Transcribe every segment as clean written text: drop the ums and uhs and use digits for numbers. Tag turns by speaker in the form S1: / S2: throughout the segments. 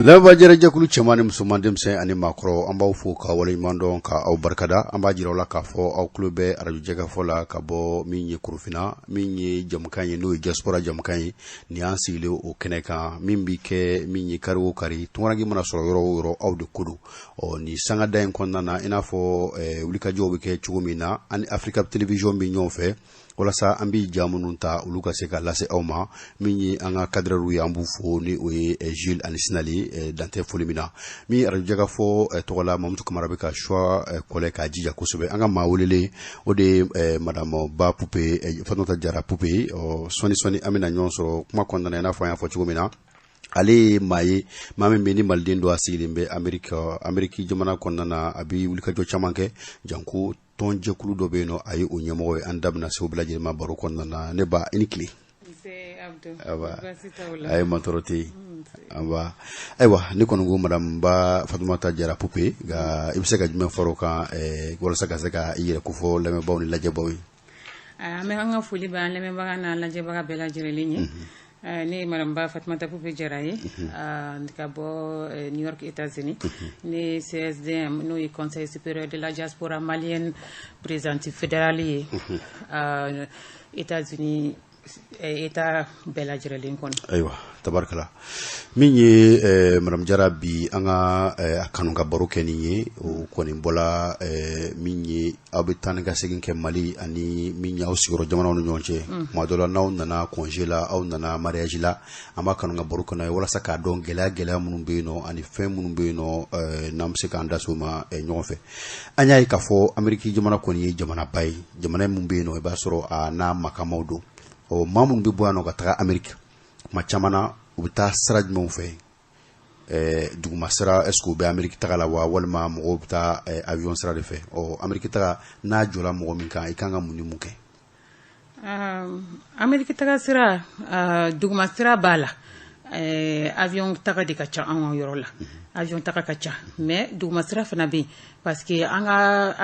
S1: Lamɛnbaa jɛrɛjɛkulu cɛman ni musoman, denmisɛn ani maakɔrɔ, an b'aw fo ka waleɲuman dɔn, ka aw barikada. An b'a jira aw la k'a fɔ aw tulo bɛ arajo Jɛkafɔ la ka bɔ min ye Korofina, min ye jamukan ye, n'o ye diaspora jamukan ye. Nin y'an sigilen o kɛnɛ kan min bɛ kɛ min ye kari o kari. Tunkaranke mana sɔrɔ yɔrɔ o yɔrɔ, aw de ko don. Ɔ nin sangada in kɔnɔna na, i n'a fɔ wulikajɔw bɛ kɛ cogo min na, an ni Africa Télévision bɛ ɲɔgɔn fɛ walasa an bɛ ja minnu ta, olu ka se ka lase aw ma. Min ye an ka cadreur ye, an b'u fo, ni o ye Jules ani Sinali, dantɛ foli min na. Min arajo Jɛkafɔ tɔgɔ la, Mamutu Kamara bɛ ka choix kɔlɛ k'a jija kosɛbɛ. An ka maa welelen, o de ye madame Ba Pupe, Fatumata Jara Pupe. Ɔ sɔɔni sɔɔni an bɛna ɲɔgɔn sɔrɔ kuma kɔnɔna na. I n'a fɔ an y'a fɔ cogo min na, ale ye maa ye, maa min bɛ ni maliden don, a sigilen bɛ Ameriki, Ameriki jamana kɔnɔna na. A bɛ wulikajɔ caman kɛ, janko tɔnjɛkulu dɔ bɛ yen nɔ, a ye o ɲɛmɔgɔ ye. An da bɛna se o bɛɛ lajɛlen ma baro kɔnɔna na. Ne ba, i ni tile. A ye mantɔrɔ tɛ yen. Ayiwa, ne kɔni ko madame Ba Fatumata Jara Pupe, nka i bɛ se ka jumɛn fara o kan walasa ka se ka i yɛrɛ kofɔ lamɛnbaaw ni lajɛbaaw ye?
S2: An bɛ an ka foli bɛ an lamɛnbaga n'an lajɛbaga bɛɛ lajɛlen ye. Ne ye madame Ba Fatumata Pupe Jara ye ka bɔ New York, États-Unis. Ne ye CSDM, n'o ye Conseil supérieur de la diaspora malienne, présidente fédérale ye États-Unis, État bɛɛ lajɛlen kɔnɔ.
S1: Ayiwa, tabarikala. Min ye madame Jara, bi an ka a kanu ka baro kɛ nin ye, o kɔni bɔla min ye aw bɛ taa ni ka segin kɛ Mali ani min y'aw sigiyɔrɔ jamanaw ni ɲɔgɔn cɛ. Tuma dɔ la, n'aw nana congé la, aw nana mariage la, an b'a kanu ka baro kɛ n'a ye walasa k'a dɔn gɛlɛya gɛlɛya minnu bɛ yen nɔ ani fɛn minnu bɛ yen nɔ, n'an bɛ se k'an da so ma ɲɔgɔn fɛ. An y'a ye k'a fɔ Ameriki jamana kɔni ye jamanaba ye, jamana min bɛ yen nɔ, i b'a sɔrɔ a n'a makamaw don. Ɔ maa minnu bɛ bɔ yan nɔ ka taga Ameriki, tuma caman na, u bɛ taa sira jumɛnw fɛ? Duguma sira, est ce que u bɛ Ameriki taga la wa, walima mɔgɔw bɛ taa avion sira de fɛ? Ɔ Ameriki taga n'a jɔla mɔgɔ min kan, i kan ka mun ni mun kɛ?
S2: Ameriki taga sira, duguma sira b'a la. Avion taga de ka ca an ka yɔrɔ la, avion taga ka ca, mais duguma sira fana bɛ yen, parce que an ka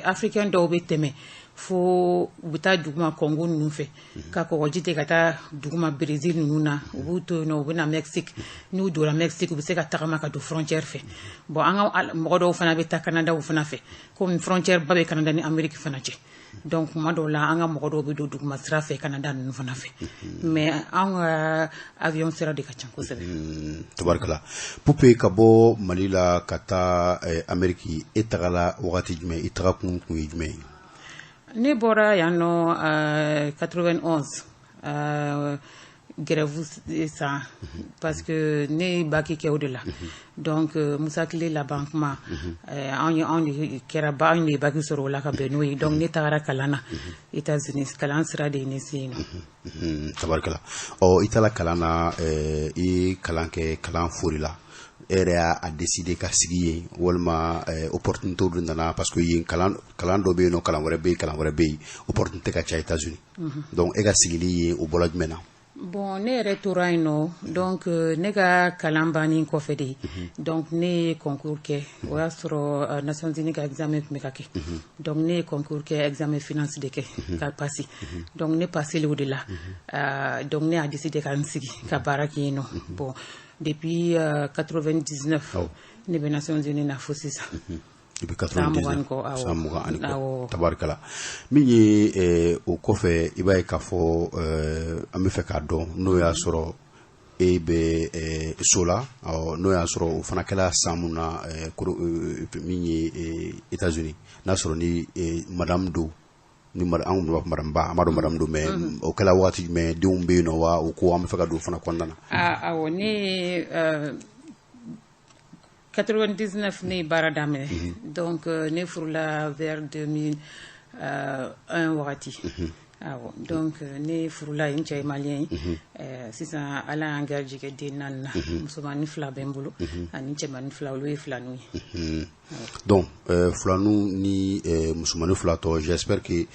S2: africain dɔw bɛ tɛmɛ fo u bɛ taa duguma Congo ninnu fɛ, ka kɔgɔji tɛ ka taa duguma Brésil ninnu na. U b'u to yen nɔ, u bɛ na Mexique. N'u donna Mexique, u bɛ se ka tagama ka don frontière fɛ. Bon, an ka mɔgɔ dɔw fana bɛ taa Canada fana fɛ, komi frontière ba bɛ Canada ni Amérique fana cɛ. Donc kuma dɔw la, an ka mɔgɔ dɔw bɛ don duguma sira fɛ Canada ninnu fana fɛ, mais an ka avion sira de ka ca kosɛbɛ.
S1: Tabarikala. Pupe, ka bɔ Mali la ka taa Amérique, e tagala wagati jumɛn? I taga kun ye jumɛn ye?
S2: Ne bɔra yan nɔ 91, grève san, parce que ne ye bac kɛ o de la. Donc Musa tile laban kuma, anw ye, anw de kɛra ba, anw de ye bac sɔrɔ o la ka bɛn n'o ye. Donc ne tagara kalan na États-Unis, kalan sira de ye ne se yen
S1: nɔ. Tabarikala. Ɔ i taara kalan na, i ye kalan kɛ, kalan fori la, e yɛrɛ y'a décider ka sigi yen, walima opportunité dɔ nana? Parce que yen kalan dɔ bɛ yen nɔ, kalan wɛrɛ bɛ yen, kalan wɛrɛ bɛ yen, opportunité ka ca États-Unis. Donc e ka sigili yen, o bɔra jumɛn na?
S2: Bon, ne yɛrɛ tora yen nɔ. Donc ne ka kalan bannen kɔfɛ de, donc ne ye concours kɛ. O y'a sɔrɔ Nations Unies ka examen tun bɛ ka kɛ. Donc ne ye concours kɛ, examen finance de kɛ ka passer. Donc ne passé o de la, donc ne y'a décidé ka n sigi ka baara kɛ yen nɔ. Bon, depuis 99 ne bɛ Nations Unies na fo sisan.
S1: Depuis 99, san 20 ani kɔ, tabarikala. Min ye o kɔfɛ, i b'a ye k'a fɔ an bɛ fɛ k'a dɔn n'o y'a sɔrɔ e bɛ so la, n'o y'a sɔrɔ o fana kɛra san mun na, min ye États-Unis, n'a sɔrɔ ni madame don, ni an kun b'a fɔ madame Ba, an b'a dɔn madame don, mais o kɛra waati jumɛn? Denw bɛ yen nɔ wa? O ko an bɛ fɛ ka don o fana kɔnɔna na.
S2: Awɔ, ne 99 ne ye baara daminɛ. Donc ne furula vers 2001 wagati. Awɔ, donc ne furula yen, n cɛ ye malien ye. Sisan Ala y'an garijɛgɛ den naani na, musomanin fila bɛ n bolo ani cɛmanin fila, olu ye filaninw ye.
S1: Donc filaninw ni musomanin fila tɔ, j'espère que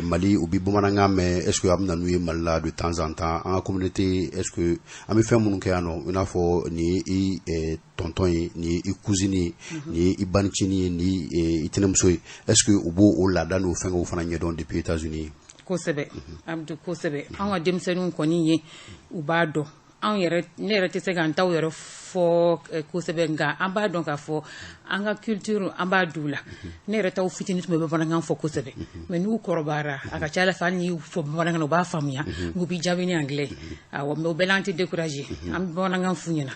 S1: Mali u bi bamanankan mɛn. Est ce que a bɛ na n'u ye Mali la de temps en temps, an ka communauté? Est ce que an bɛ fɛn minnu kɛ yan nɔ, i n'a fɔ nin ye i tonton ye, nin ye i cousine ye, nin ye i banicinin ye, nin ye i tɛnɛmuso ye, est ce que u b'o o laada n'o fɛngɛw fana ɲɛdɔn depuis États-Unis?
S2: Kosɛbɛ, Abdu, kosɛbɛ. An ka denmisɛnninw kɔni ye, u b'a dɔn. Anw yɛrɛ, ne yɛrɛ tɛ se ka n taw yɛrɛ fɔ kosɛbɛ, nka an b'a dɔn k'a fɔ an ka culture, an b'a d'u la. Ne yɛrɛ taw fitinin tun bɛ bamanankan fɔ kosɛbɛ, mais n'u kɔrɔbayara, a ka ca ala fɛ, hali n'i y'u fɔ bamanankan na, u b'a faamuya, u b'i jaabi ni anglais. Awɔ, mais o bɛɛ la, an tɛ décourager, an bɛ bamanankan f'u ɲɛna.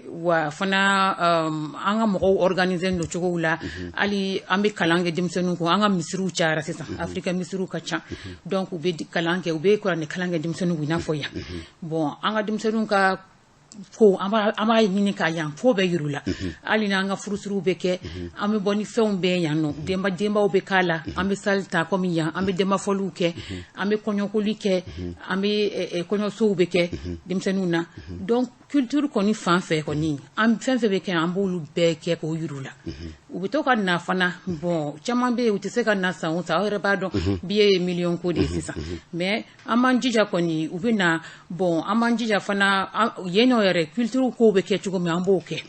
S2: Wa fana, an ka mɔgɔw organiser don cogow la, hali an bɛ kalan kɛ denmisɛnninw kun. An ka misiriw cayara sisan, Afrika misiriw ka ca, donc u bɛ kalan kɛ, u bɛ kuranɛ kalan kɛ denmisɛnninw kun, i n'a fɔ yan. Bon, an ka denmisɛnninw ka ko, an b'a ɲini k'a yan ko bɛɛ yir'u la. Hali n'an ka furusiriw bɛ kɛ, an bɛ bɔ ni fɛnw bɛɛ yan nɔ, denbaw bɛ k'a la, an bɛ salle ta komi yan, an bɛ denbafɔliw kɛ, an bɛ kɔɲɔkoli kɛ, an bɛ kɔɲɔsow bɛ kɛ denmisɛnninw na. Donc culture kɔni fan fɛ kɔni, an fɛn fɛn bɛ kɛ, an b'olu bɛɛ kɛ k'o yir'u la. U bɛ to ka na fana. Bon, caman bɛ yen, u tɛ se ka na san o san, aw yɛrɛ b'a dɔn, billet ye miliyɔn ko de ye sisan, mais an b'an jija kɔni, u bɛ na. Bon, an b'an jija fana yen nɔ yɛrɛ, culture kow bɛ kɛ cogo min, an b'o kɛ.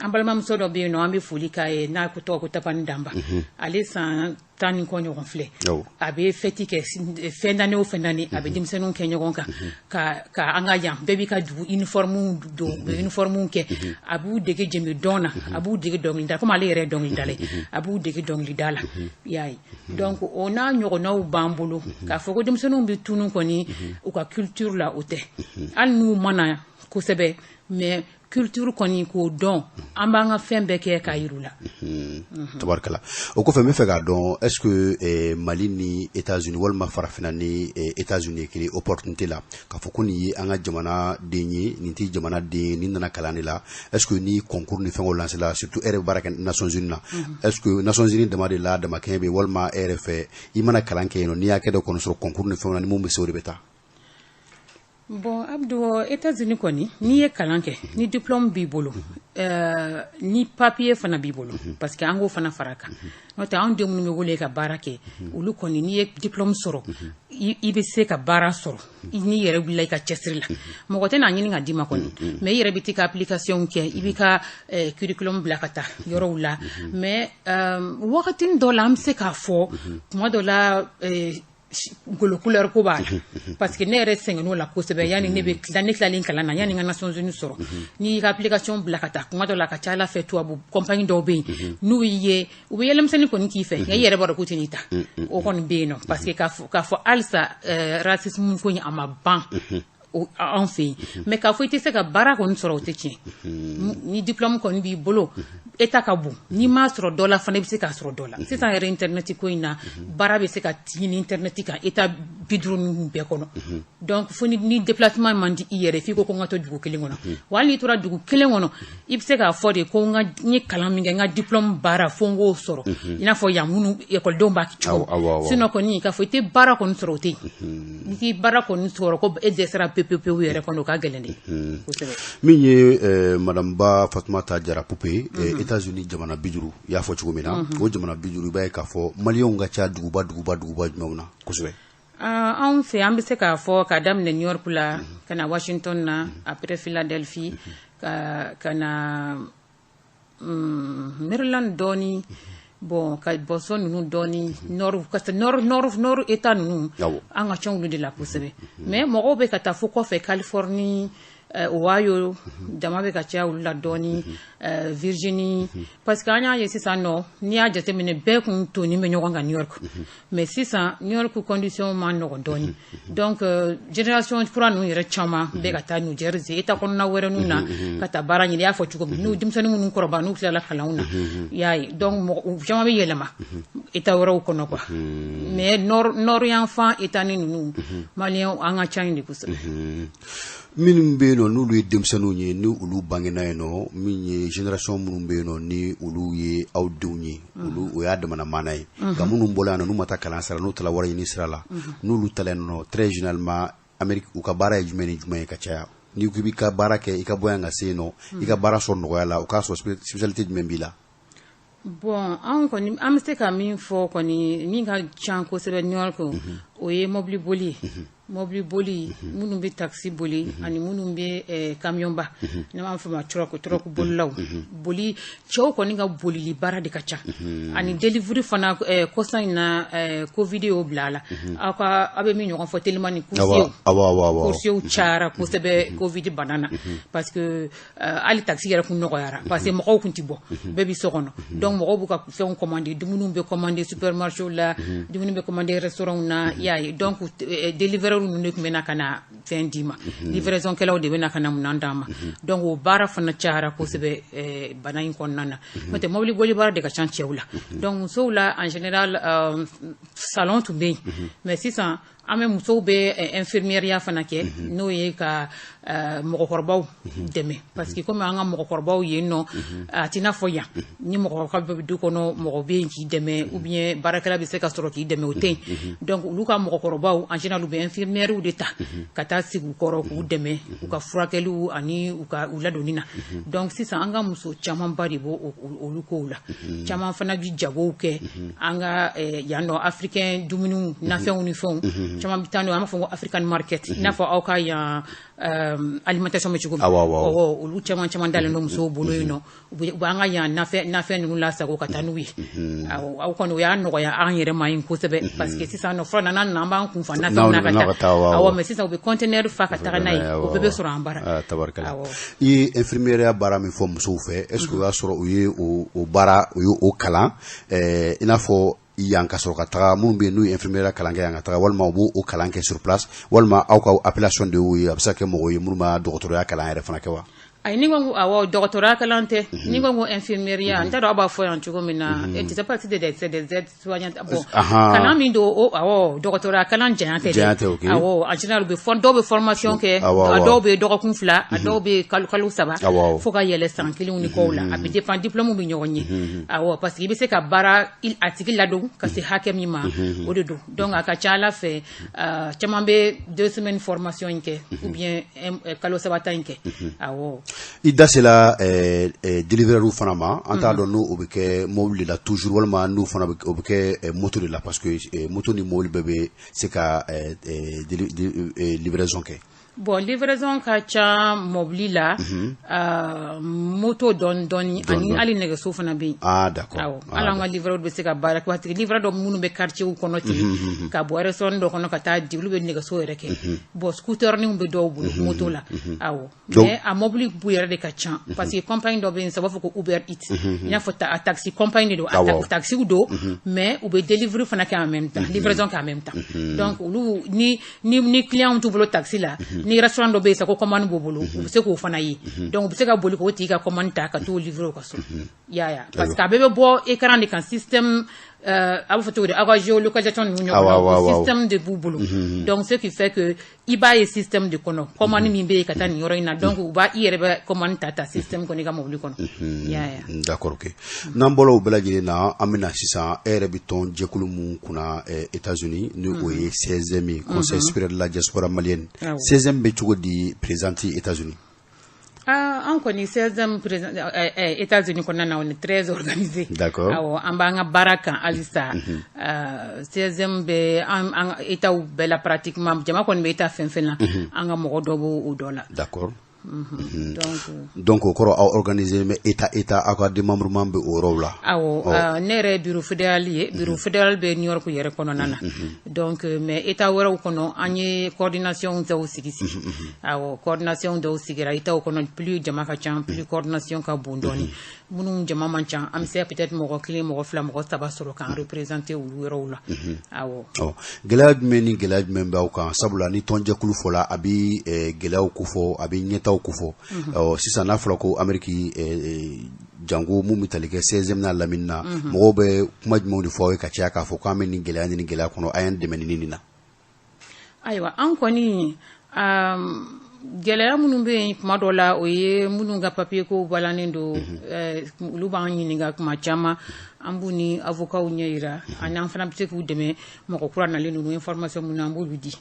S2: An balimamuso dɔ bɛ yen nɔ, an bɛ foli k'a ye, n'a ko tɔgɔ ko Tapani Danba. Ale san 10 ni kɔ ɲɔgɔn filɛ, a bɛ fête kɛ fin d'année o fin d'année, a bɛ denmisɛnninw kɛ ɲɔgɔn kan ka an ka yan bɛɛ b'i ka dugu uniforme don, u bɛ uniforme kɛ. A b'u dege jenbe dɔn na, a b'u dege dɔnkilida, komi ale yɛrɛ ye dɔnkilidala ye, a b'u dege dɔnkilida la, i y'a ye. Donc o n'a ɲɔgɔnnaw b'an bolo. K'a fɔ ko denmisɛnninw bɛ tunu kɔni u ka culture la, o tɛ. Hali n'u ma na kosɛbɛ, mais culture kɔni k'o dɔn, an b'an ka fɛn bɛɛ kɛ k'a yir'u la.
S1: Tabarikala. O kɔfɛ, n bɛ fɛ k'a dɔn, est ce que Mali ni États-Unis walima farafinna ni États-Unis ye kelen opportunité la, k'a fɔ ko nin ye an ka jamana den ye, nin tɛ jamana den ye, nin nana kalan de la? Est ce que ni concours ni fɛnw lancé la, surtout e yɛrɛ bɛ baara kɛ Nations Unies na, est ce que Nations Unies dama de la damakɛɲɛ bɛ, walima e yɛrɛ fɛ, i mana kalan kɛ yen nɔ, n'i y'a kɛ dɔ kɔni sɔrɔ concours ni fɛnw na, ni mun bɛ se, o de bɛ taa?
S2: Bon, Abdou, États-Unis kɔni, n'i ye kalan kɛ, ni diplôme b'i bolo, ni papier fana b'i bolo, parce que an k'o fana fara kan, n'o tɛ anw den minnu bɛ wele ka baara kɛ, olu kɔni, n'i ye diplôme sɔrɔ, i bɛ se ka baara sɔrɔ n'i yɛrɛ wulila i ka cɛsiri la. Mɔgɔ tɛ n'a ɲini ka d'i ma kɔni, mais i yɛrɛ bɛ t'i ka application kɛ, i b'i ka curriculum bila ka taa yɔrɔw la. Mais wagatinin dɔ la, an bɛ se k'a fɔ tuma dɔ la, golo couleur ko b'a la, parce que ne yɛrɛ sɛgɛnn'o la kosɛbɛ. Yanni ne bɛ tila, ne tilalen kalan na, yanni n ka Nations Unies sɔrɔ, n'i y'i ka application bila ka taa, kuma dɔ la, a ka ca ala fɛ, tubabu compagnie dɔw bɛ yen, n'u y'i ye, u bɛ yɛlɛmisɛnnin kɔni k'i fɛ, nka i yɛrɛ b'a dɔn k'u tɛ n'i ta. O kɔni bɛ yen nɔ, parce que k'a fɔ halisa, racisme ko in, a ma ban anw fɛ yen. Mais k'a fɔ i tɛ se ka baara kɔni sɔrɔ, o tɛ tiɲɛ. Ni diplôme kɔni b'i bolo, état ka bon, n'i m'a sɔrɔ dɔ la fana, i bɛ se k'a sɔrɔ dɔ la. Sisan yɛrɛ, internet ko in na, baara bɛ se ka ɲini internet kan état 50 ninnu bɛɛ kɔnɔ. Donc fo ni déplacement man di i yɛrɛ, f'i ko ko n ka to dugu kelen kɔnɔ. Wa hali n'i tora dugu kelen kɔnɔ, i bɛ se k'a fɔ de ko n ka n ye kalan min kɛ, n ka diplôme baara, fo n k'o sɔrɔ, i n'a fɔ yan minnu ekɔlidenw b'a kɛ cogo. Sinon kɔni, k'a fɔ i tɛ baara kɔni sɔrɔ, o tɛ yen. N'i t'i baara kɔni sɔrɔ ko e dɛsɛra pewu pewu yɛrɛ kɔni, o ka gɛlɛn de kosɛbɛ.
S1: Min ye madame Ba Fatumata Jara Pupe, États-Unis jamana 50, i y'a fɔ cogo min na, o jamana 50, i b'a ye k'a fɔ maliyɛnw ka ca duguba duguba duguba jumɛnw na kosɛbɛ?
S2: Anw fɛ, an bɛ se k'a fɔ ka daminɛ New York la, ka na Washington na, après Philadelphie, ka na Maryland dɔɔni, bon, ka Boston ninnu dɔɔni, nord, ka nord nord nord état ninnu, an ka ca olu de la kosɛbɛ. Mais mɔgɔw bɛ ka taa fo kɔfɛ, Californie, Ohio, jama bɛ ka caya olu la dɔɔni, Virginie, parce que an y'a ye sisan nɔ, n'i y'a jateminɛ, bɛɛ kun toni bɛ ɲɔgɔn kan New York, mais sisan New York condition ma nɔgɔn dɔɔni. Donc génération kura ninnu yɛrɛ caman bɛ ka taa New Jersey, état kɔnɔna wɛrɛ ninnu na, ka taa baara ɲini. I y'a fɔ cogo min, n'u denmisɛnnin minnu kɔrɔbaya, n'u tilala kalanw na, i y'a ye, donc mɔgɔ caman bɛ yɛlɛma état wɛrɛw kɔnɔ quoi. Mais nord yan fan état ni ninnu, maliyɛnw an ka ca yen de kosɛbɛ.
S1: Minnu bɛ yen nɔ, n'olu ye denmisɛnninw ye, ni olu bangena yen nɔ, min ye génération minnu bɛ yen nɔ, ni olu ye aw denw ye, olu, o y'a damana maana ye. Nka minnu bɔra yan nɔ, n'u ma taa kalan sira, n'u taara wari ɲini sira la, n'olu taara yen nɔ, très généralement Amérique, u ka baara ye jumɛn ni jumɛn ye ka caya? N'i ko i b'i ka baara kɛ, i ka bɔ yan ka se yen nɔ, i ka baara sɔrɔ nɔgɔya la, o k'a sɔrɔ spécialité jumɛn b'i la?
S2: Bon, anw kɔni, an bɛ se ka min fɔ kɔni, min ka ca kosɛbɛ New York, o ye mobili boli ye. Mobili boli, minnu bɛ taxi boli ani minnu bɛ camion ba, ne b'a fɔ ma truck, truck bolilaw boli. Cɛw kɔni ka bolili baara de ka ca, ani delivery fana. Kɔsa in na, Covid y'o bila a la. Aw ka, aw bɛ min ɲɔgɔn fɔ telimani, coursier, coursier cayara kosɛbɛ Covid bana na, parce que hali taxi yɛrɛ kun nɔgɔyara, parce que mɔgɔw kun ti bɔ, bɛɛ bi so kɔnɔ. Donc mɔgɔw b'u ka fɛnw commander, dumuniw bɛ commander supermarché la, dumuni bɛ commander restaurant na, i y'a ye. Donc delivery ninnu de tun bɛ na ka na fɛn d'i ma, livraison kɛlaw de bɛ na ka na minɛn d'an ma. Donc o baara fana cayara kosɛbɛ bana in kɔnɔna na. N'o tɛ, mobili boli baara de ka ca cɛw la. Donc musow la, en général, salon tun bɛ yen, mais sisan an bɛ musow bɛ infirmière fana kɛ, n'o ye ka mɔgɔkɔrɔbaw dɛmɛ, parce que komi an ka mɔgɔkɔrɔbaw yen nɔ, a t'i n'a fɔ yan ni mɔgɔkɔrɔba bɛ du kɔnɔ, mɔgɔ bɛ yen k'i dɛmɛ, ou bien baarakɛla bɛ se ka sɔrɔ k'i dɛmɛ, o tɛ yen. Donc olu ka mɔgɔkɔrɔbaw, en général, u bɛ infirmière de ta ka taa sigi u kɔrɔ k'u dɛmɛ u ka furakɛliw ani u ka u ladonni na. Donc sisan an ka muso camanba de b'o olu kow la. Caman fana bi jagow kɛ an ka yan nɔ, africain dumuniw, nafɛnw ni fɛnw caman bɛ taa n'o ye. An b'a fɔ ko African market, i n'a fɔ aw ka yan alimentation bɛ cogo min. Awɔ, olu caman caman dalen don musow bolo yen nɔ. U b'an ka yan nafɛn ninnu lasago ka taa n'u ye. Awɔ, aw kɔni, o y'a nɔgɔya an yɛrɛ ma yen kosɛbɛ, parce que sisan nɔ, fɔlɔ n'an nana, an b'an kun fa nafɛnw na ka taa. Awɔ, mais sisan u bɛ conteneur fa ka taga n'a ye, o bɛɛ bɛ sɔrɔ an bara.
S1: Tabarikala. I ye infirmière baara min fɔ musow fɛ, est ce que o y'a sɔrɔ u ye o baara, u ye o kalan i n'a fɔ yan ka sɔrɔ ka taga, minnu bɛ yen n'u ye infirmière kalan kɛ yan ka taga, walima u b'o o kalan kɛ sur place, walima aw ka appellation de y'o ye, a bɛ se ka kɛ mɔgɔ ye minnu ma dɔgɔtɔrɔya kalan yɛrɛ fana kɛ wa?
S2: Ayi, ni ko awɔ, dɔgɔtɔrɔya kalan tɛ. Ni ko infirmière, n t'a dɔn aw b'a fɔ yan cogo min na, tu sais pas si c'est des aides soignantes. Bon, kalan min don o, awɔ, dɔgɔtɔrɔya kalan janya tɛ.
S1: Janya tɛ, ok.
S2: Awɔ, en général, u bɛ dɔw bɛ formation kɛ, a dɔw bɛ dɔgɔkun 2, a dɔw bɛ kalo 3, fo ka yɛlɛ san kelen ni kɔw la. A bɛ dépend, diplôme bɛ ɲɔgɔn ɲɛ. Awɔ, parce que i bɛ se ka baara a tigi ladon ka se hakɛ min ma, o de don. Donc a ka ca Ala fɛ, caman bɛ 2 semaines formation in kɛ, ou bien kalo 3 ta in kɛ, awɔ.
S1: I da sela delivreur fana ma. An t'a dɔn n'o o bɛ kɛ mobili de la toujours, walima n'o fana o bɛ kɛ moto de la, parce que moto ni mobili bɛɛ bɛ se ka livraison kɛ.
S2: Bon, livraison ka ca mobili la, moto dɔɔni dɔɔni, ani hali nɛgɛso fana bɛ yen.
S1: Ah, d'accord.
S2: Awɔ, hali an ka livreur bɛ se ka baara kɛ, parce que livreur dɔ minnu bɛ quartier kɔnɔ ten, ka bɔ restaurant dɔ kɔnɔ ka taa di, olu bɛ nɛgɛso yɛrɛ kɛ. Bon, scooter niw bɛ dɔw bolo moto la, awɔ, mais a mobili bu yɛrɛ de ka ca, parce que compagnie dɔ bɛ yen sisan, u b'a fɔ ko Uber Eats, i n'a fɔ a taxi compagnie de don, a taxiw don, mais u bɛ delivery fana kɛ en même temps, livraison kɛ en même temps. Donc olu ni client t'u bolo taxi la, ni restaurant dɔ bɛ yen sisan ko commande b'u bolo, u bɛ se k'o fana ye. Donc u bɛ se ka boli k'o tigi ka commande ta ka t'o livrer u ka so, i y'a ye, parce que a bɛɛ bɛ bɔ écran de kan, système, a b'a fɔ cogo di, aw ka géolocalisation ninnu ɲɔgɔn na, o système de b'u bolo. Donc ce qui fait que i b'a ye système de kɔnɔ, commande min bɛ yen ka taa nin yɔrɔ in na. Donc u b'a i yɛrɛ bɛ commande ta système kɔnɔ i ka mobili kɔnɔ, i y'a ye.
S1: D'accord, ok. N'an bɔra o bɛɛ lajɛlen na, an bɛna sisan, e yɛrɛ bɛ tɔn jɛkulu mun kunna États-Unis, ni o ye CSDM ye, Conseil supérieur de la diaspora malienne. CSDM bɛ cogo di présente États-Unis?
S2: Ah, an kɔni, CSDM président États-Unis kɔnɔna na, on est très organisé. Awɔ, an b'an ka baara kan halisa. CSDM bɛ an États bɛɛ la pratiquement, jama kɔni bɛ État fɛn fɛn na, an ka mɔgɔ dɔ b'o dɔ la. Donc
S1: Donc o kɔrɔ, aw organisé bɛ état, aw ka démembrement bɛ o yɔrɔw la.
S2: Awɔ, ne yɛrɛ ye bureau fédéral ye, bureau fédéral bɛ New York yɛrɛ kɔnɔna na. Donc mais état wɛrɛw kɔnɔ, an ye coordination dɔw sigi sigi. Awɔ, coordination dɔw sigira état kɔnɔ. Plus jama ka ca, plus coordination ka bon dɔɔni. Minnu jama man ca, an bɛ se peut-être mɔgɔ kelen, mɔgɔ fila, mɔgɔ saba sɔrɔ k'an représenter olu yɔrɔw la. Awɔ.
S1: Ɔ, gɛlɛya jumɛn ni gɛlɛya jumɛn b'aw kan? Sabula ni tɔnjɛkulu fɔla, a bɛ gɛlɛyaw kofɔ, a bɛ ɲɛtaw kofɔ. Ɔ, sisan n'a fɔra ko Amérique, janko mun bɛ tali kɛ CSDM n'a lamini na, mɔgɔw bɛ kuma jumɛnw de fɔ aw ye ka caya, k'a fɔ k'an bɛ nin gɛlɛya ni nin gɛlɛya kɔnɔ, a y'an dɛmɛ nin na?
S2: Ayiwa, an kɔni, gɛlɛya minnu bɛ yen kuma dɔ la, o ye minnu ka papier ko balannen don, olu b'an ɲininka kuma caman. An b'u ni avocats ɲɛ yira, ani an fana bɛ se k'u dɛmɛ mɔgɔ kura nalen ninnu, information minnu an b'olu di.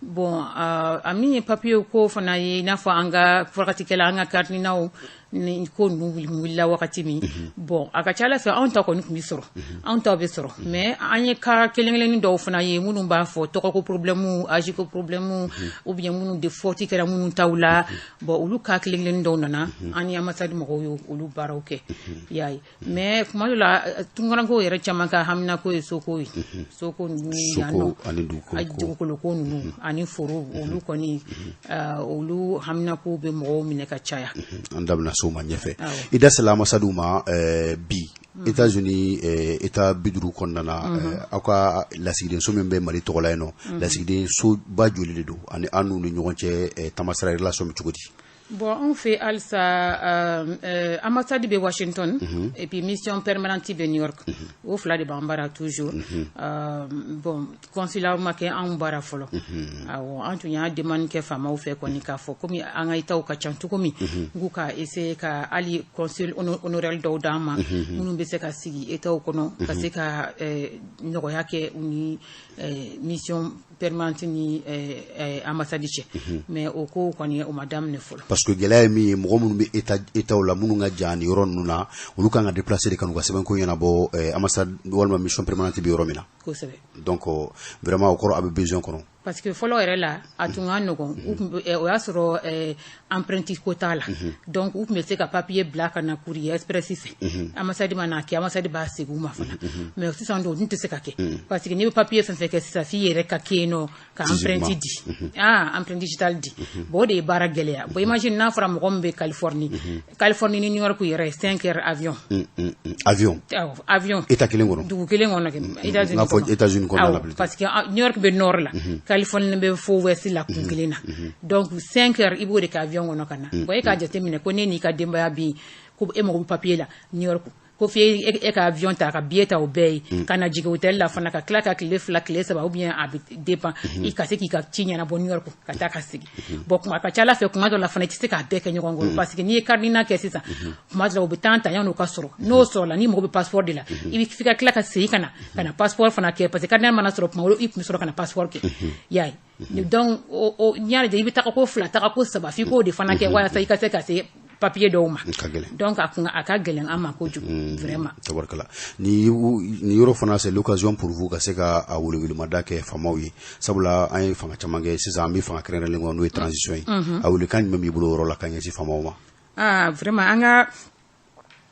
S2: Bon, a min ye papier ko fana ye, i n'a fɔ an ka furakɛtikɛla, an ka carte NINAw ni ko ninnu wulila wagati min, bon, a ka ca Ala fɛ, anw ta kɔni tun bɛ sɔrɔ, anw ta bɛ sɔrɔ. Mais an ye cas kelen kelennin dɔw fana ye minnu b'a fɔ tɔgɔko problème, âge ko problème, ou bien minnu de faute kɛra minnu taw la. Bon, olu cas kelen kelennin dɔw nana, an ni ambassade mɔgɔw ye olu baaraw kɛ, i y'a ye. Mais kuma dɔ la, tunkarankew yɛrɛ caman ka haminako ye soko ye, soko ninnu yan nɔ, dugukolo ko ninnu ani foro, olu kɔni, olu haminako bɛ mɔgɔw minɛ ka caya.
S1: An da bɛna s'o ma ɲɛfɛ. I da sela ambassade ma bi. États-Unis, État 50 kɔnɔna na, aw ka lasigidenso min bɛ Mali tɔgɔ la yen nɔ, lasigidensoba joli de don, ani an n'u ni ɲɔgɔn cɛ tamasira, relation bɛ cogo di?
S2: Bon, anw fɛ halisa, ambassade bɛ Washington et puis mission permanente bɛ New York. O fila de b'an bara toujours. Bon, consulat ma kɛ anw bara fɔlɔ. Awɔ, an tun y'a demande kɛ faamaw fɛ kɔni, k'a fɔ komi an ka États ka ca cogo min, n k'u ka essayer ka hali consul honoraire dɔw d'an ma, minnu bɛ se ka sigi États kɔnɔ, ka se ka nɔgɔya kɛ u ni mission permanente ni ambassade cɛ. Mais o ko kɔni, o ma daminɛ fɔlɔ.
S1: Parce que gɛlɛya ye min ye, mɔgɔ minnu bɛ état la, minnu ka jan ni yɔrɔ ninnu na, olu kan ka déplacer de ka n'u ka sɛbɛnko ɲɛnabɔ ambassade walima mission permanente bɛ yɔrɔ min na.
S2: Kosɛbɛ.
S1: Donc vraiment, o kɔrɔ a bɛ besoin kɔnɔ.
S2: Parce que fɔlɔ yɛrɛ la, a tun ka nɔgɔn, u tun o y'a sɔrɔ empreinte ko t'a la, donc u tun bɛ se ka papier bila ka na courrier express fɛ, ambassade ma n'a kɛ, ambassade b'a segin u ma fana. Mais sisan dun, o dun tɛ se ka kɛ, parce que n'i bɛ papier fɛn fɛn kɛ sisan, f'i yɛrɛ ka kɛ yen nɔ ka empreinte di, empreinte digitale di. Bon, o de ye baara gɛlɛya. Bon, imagine n'a fɔra mɔgɔ min bɛ Californie, Californie ni New York yɛrɛ, 5 heures avion.
S1: Avion.
S2: Avion.
S1: État kelen kɔnɔ.
S2: Dugu kelen kɔnɔ kɛ, États-Unis.
S1: N'a fɔ États-Unis kɔnɔna la.
S2: Parce que New York bɛ nord la, Californie bɛ fo ouest la kun kelen na. Donc 5 heures, i b'o de kɛ avion kɔnɔ ka na. Bon, e k'a jateminɛ ko ne n'i ka denbaya bɛ yen, ko e mago bɛ papier la New York, ko f'i e ka avion ta ka billet ta, o bɛɛ ye ka na jigin hôtel la fana, ka tila ka tile 2, tile 3, ou bien a bɛ dépend, i ka se k'i ka ci ɲɛnabɔ New York ka taa ka segin. Bon, kuma ka ca Ala fɛ, kuma dɔ la fana, i tɛ se k'a bɛɛ kɛ ɲɔgɔn kɔrɔ, parce que n'i ye carte NINA kɛ sisan, kuma dɔ la u bɛ temps ta yanni o ka sɔrɔ. N'o sɔrɔla, n'i mago bɛ passeport de la, i bɛ f'i ka tila ka segin ka na passeport fana kɛ, parce que carte NINA mana sɔrɔ kuma, i tun bɛ sɔrɔ ka na passeport kɛ, i y'a ye. Donc o n'i y'a lajɛ, i bɛ taga ko fila, taga ko saba, f'i k'o de fana kɛ walasa i ka se ka se papier dɔw ma. Donc a kun a ka gɛlɛn an ma kojugu vraiment.
S1: Tabarikala. Ni yɔrɔ fana, c'est l'occasion pour vous ka se ka a welewelemada kɛ faamaw ye, sabula an ye fanga caman kɛ, sisan an bɛ fanga kɛrɛnkɛrɛnlen kɔnɔ, n'o ye transition ye. A welekan jumɛn b'i bolo o yɔrɔ la ka ɲɛsin faamaw ma?
S2: Ah, vraiment, an ka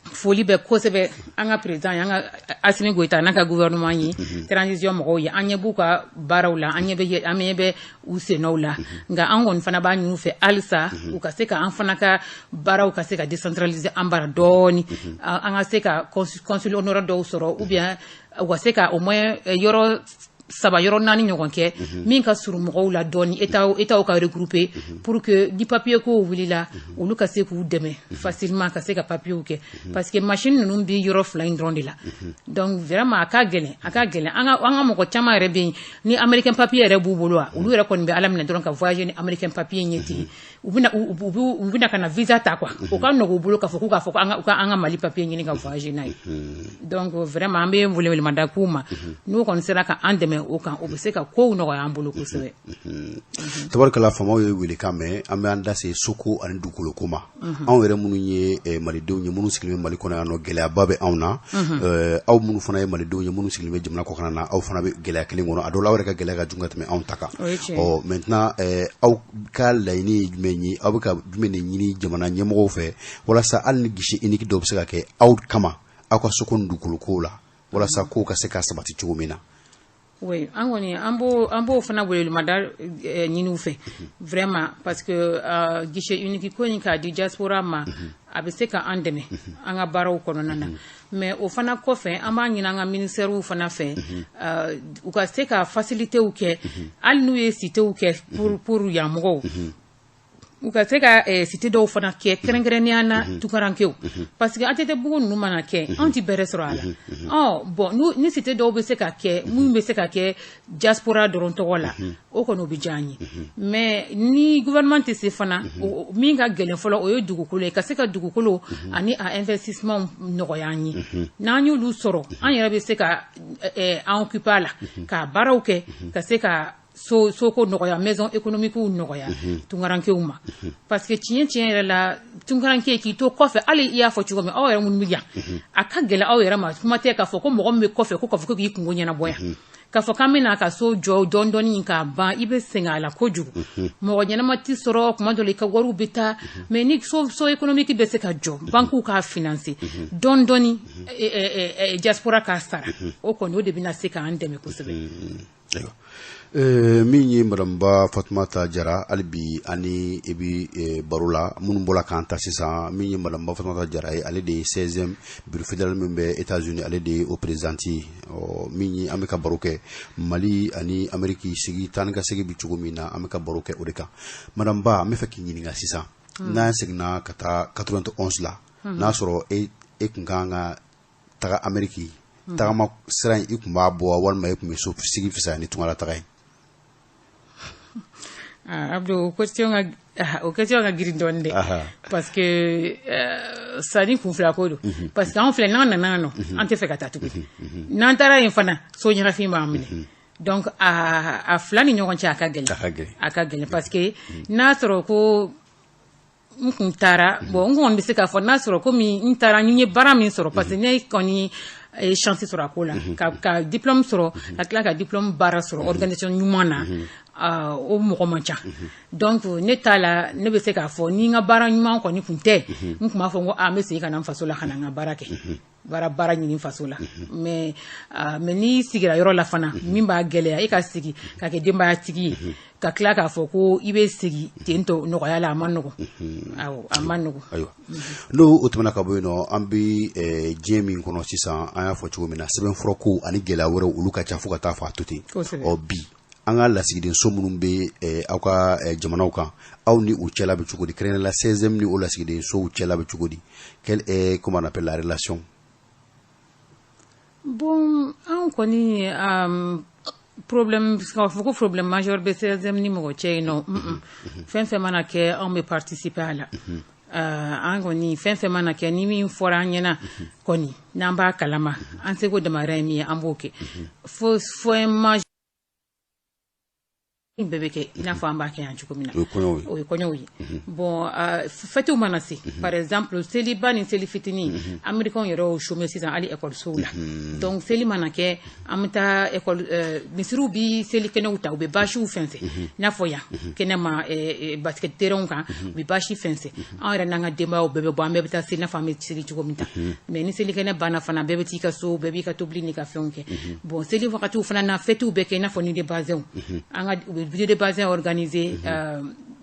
S2: foli bɛ kosɛbɛ an ka président ye, an ka Assimi Goïta n'a ka gouvernement ye, transition mɔgɔw ye. An ɲɛ b'u ka baaraw la, an ɲɛ bɛ u sennɔw la. Nka an kɔni fana b'a ɲini u fɛ halisa, u ka se ka an fana ka baaraw ka se ka décentraliser an bara dɔɔni, an ka se ka consul honoraire dɔw sɔrɔ, ou bien u ka se ka au moins yɔrɔ saba, yɔrɔ naani ɲɔgɔn kɛ min ka surun mɔgɔw la dɔɔni, état ka regrouper, pour que ni papier kow wulila, olu ka se k'u dɛmɛ facilement ka se ka papier kɛ, parce que machine ninnu bɛ yɔrɔ fila in dɔrɔn de la. Donc vraiment, a ka gɛlɛn, a ka gɛlɛn. An ka mɔgɔ caman yɛrɛ bɛ yen ni américain papier yɛrɛ b'u bolo wa, olu yɛrɛ kɔni bɛ Ala minɛ dɔrɔn ka voyager ni américain papier in ye ten. U bɛna ka na visa ta quoi, o ka nɔgɔ u bolo k'a fɔ k'u k'a fɔ ko an ka an ka Mali papier ɲini ka voyager n'a ye. Donc vraiment, an bɛ welewelemada k'u ma, n'u kɔni sera ka an dɛmɛ o kan, o bɛ se ka kow nɔgɔya an bolo kosɛbɛ.
S1: Tabarikala, faamaw ye welekan mɛn. An bɛ an da se soko ani dugukoloko ma. Anw yɛrɛ minnu ye malidenw ye, minnu sigilen bɛ Mali kɔnɔ yan nɔ, gɛlɛyaba bɛ anw na. Aw minnu fana ye malidenw ye, minnu sigilen bɛ jamana kɔkan na, aw fana bɛ gɛlɛya kelen kɔnɔ. A dɔw la, aw yɛrɛ ka gɛlɛya ka jugu ka tɛmɛ anw ta kan. Ɔ, maintenant, aw ka laɲini ye jumɛn ye? Aw bɛ ka jumɛn de ɲini jamana ɲɛmɔgɔw fɛ, walasa hali ni guichet unique dɔw bɛ se ka kɛ aw kama, aw ka soko ni dugukoloko la, walasa kow ka se ka sabati cogo min na?
S2: Oui, an kɔni an b'o fana welewelemada ɲini u fɛ vraiment, parce que guichet unique ko in k'a di diaspora ma, a bɛ se ka an dɛmɛ an ka baaraw kɔnɔna na. Mais o fana kɔfɛ, an b'a ɲini an ka ministères fana fɛ, u ka se ka facilitéw kɛ, hali n'u ye citéw kɛ pour yan mɔgɔw. U ka se ka cité dɔw fana kɛ kɛrɛnkɛrɛnnenya na tunkarankew, parce que ATT bugu ninnu mana kɛ, anw tɛ bɛrɛ sɔrɔ a la. Ɔ bon, ni cité dɔw bɛ se ka kɛ, minnu bɛ se ka kɛ diaspora dɔrɔn tɔgɔ la, o kɔni o bɛ diya an ye. Mais ni gouvernement tɛ se fana, min ka gɛlɛn fɔlɔ, o ye dugukolo ye, ka se ka dugukolo ani a investissement nɔgɔya an ye. N'an y'olu sɔrɔ, an yɛrɛ bɛ se ka an occuper a la ka baaraw kɛ, ka se ka so soko nɔgɔya, maison économique nɔgɔya tunkarankew ma. Parce que tiɲɛ tiɲɛ yɛrɛ la, tunkaranke k'i to kɔfɛ, hali i y'a fɔ cogo min, aw yɛrɛ minnu bɛ yan, a ka gɛlɛn aw yɛrɛ ma. Kuma tɛ k'a fɔ ko mɔgɔ min bɛ kɔfɛ ko k'a fɔ ko k'i kungo ɲɛnabɔ yan, k'a fɔ k'an bɛna ka so jɔ dɔɔni dɔɔni k'a ban, i bɛ sɛgɛn a la kojugu, mɔgɔ ɲɛnama tɛ sɔrɔ, kuma dɔ la i ka wariw bɛ taa. Mais ni so économique bɛ se ka jɔ, banques k'a financer dɔɔni dɔɔni, diaspora k'a sara, o kɔni o de bɛna se k'an dɛmɛ kosɛbɛ.
S1: Ayiwa, min ye madame Ba Fatumata Jara, hali bi ani i bi baro la. Minnu bɔra k'an ta sisan, min ye madame Ba Fatumata Jara ye, ale de ye 16e bureau fédéral min bɛ États-Unis, ale de ye o présidente ye. Ɔ, min ye an bɛ ka baro kɛ Mali ani Amérique sigi taa ni ka segin bi cogo min na, an bɛ ka baro kɛ o de kan. Madame Ba, an bɛ fɛ k'i ɲininka sisan, n'an seginna ka taa 91 la, n'a sɔrɔ e kun kan ka taga Amérique, tagama sira in, i kun b'a bɔ walima e kun bɛ so sigi fisaya ni tungala taga ye?
S2: Ah, Abdou, o question ka girin dɔɔni dɛ, parce que sanni kun fila ko don. Parce que anw filɛ, n'an nana yan nɔ, an tɛ fɛ ka taa tuguni. N'an taara yen fana, so ɲɛnafin b'an minɛ. Donc a fila ni ɲɔgɔn cɛ, a ka gɛlɛn.
S1: A ka gɛlɛn.
S2: A ka gɛlɛn, parce que n'a sɔrɔ ko n kun taara, bon, n kɔni bɛ se k'a fɔ n'a sɔrɔ komi n taara, n ye baara min sɔrɔ, parce que ne kɔni ye chance sɔrɔ a ko la, ka diplôme sɔrɔ, ka tila ka diplôme baara sɔrɔ organisation ɲuman na, o mɔgɔ man ca. Donc ne t'a la, ne bɛ se k'a fɔ ni n ka baara ɲuman kɔni kun tɛ, n kun b'a fɔ n ko a n bɛ segin ka na n faso la, ka na n ka baara kɛ, baara ɲini faso la. Mais n'i sigira yɔrɔ la fana, min b'a gɛlɛya, e ka sigi ka kɛ denbayatigi ye, ka tila k'a fɔ ko i bɛ sigi ten tɔ nɔgɔya la, a ma nɔgɔn. Awɔ, a ma nɔgɔn.
S1: Ayiwa, n'o o tɛmɛna ka bɔ yen nɔ, an bɛ diɲɛ min kɔnɔ sisan, an y'a fɔ cogo min na, sɛbɛnfurako ani gɛlɛya wɛrɛw, olu ka ca fo ka taa fɔ a to ten. Ɔ bi, an ka lasigidenso minnu bɛ aw ka jamanaw kan, aw ni u cɛla bɛ cogo di? Kɛrɛnkɛrɛnnenya la, 16e ni o lasigidensow cɛla bɛ cogo di? Quelle est, comment on appelle, la relation?
S2: Bon, anw kɔni, problème, k'a fɔ ko problème majeur bɛ 16e ni mɔgɔ cɛ yen nɔ, fɛn fɛn mana kɛ, anw bɛ participer a la. An kɔni, fɛn fɛn mana kɛ, ni min fɔra an ɲɛna kɔni, n'an b'a kalama, an seko damayira ye min ye, an b'o kɛ. Fo fɛn majeur bɛɛ bɛ kɛ i n'a fɔ an b'a kɛ yan cogo min na.
S1: O ye kɔɲɔw ye.
S2: O ye kɔɲɔw ye. Bon, fêtew mana se, par exemple seliba ni seli fitinin, américains yɛrɛ y'o chômer sisan hali ekɔlisow la. Donc seli mana kɛ, an bɛ taa école, misiriw bi seli kɛnɛw ta, u bɛ bâchew fɛnsɛn, i n'a fɔ yan kɛnɛma basket terrain kan, u bɛ bâche fɛnsɛn. An yɛrɛ n'an ka denbayaw bɛɛ bɛ bɔ, an bɛɛ bɛ taa seli, i n'a fɔ an bɛ seli cogo min ta. Mais ni seli kɛnɛ banna fana, bɛɛ bɛ t'i ka so, bɛɛ b'i ka tobili n'i ka fɛnw kɛ. Bon, seli wagatiw fana na, fêtew bɛ kɛ i n'a fɔ nuit de bazin, an ka u bɛ nuit de bazin organiser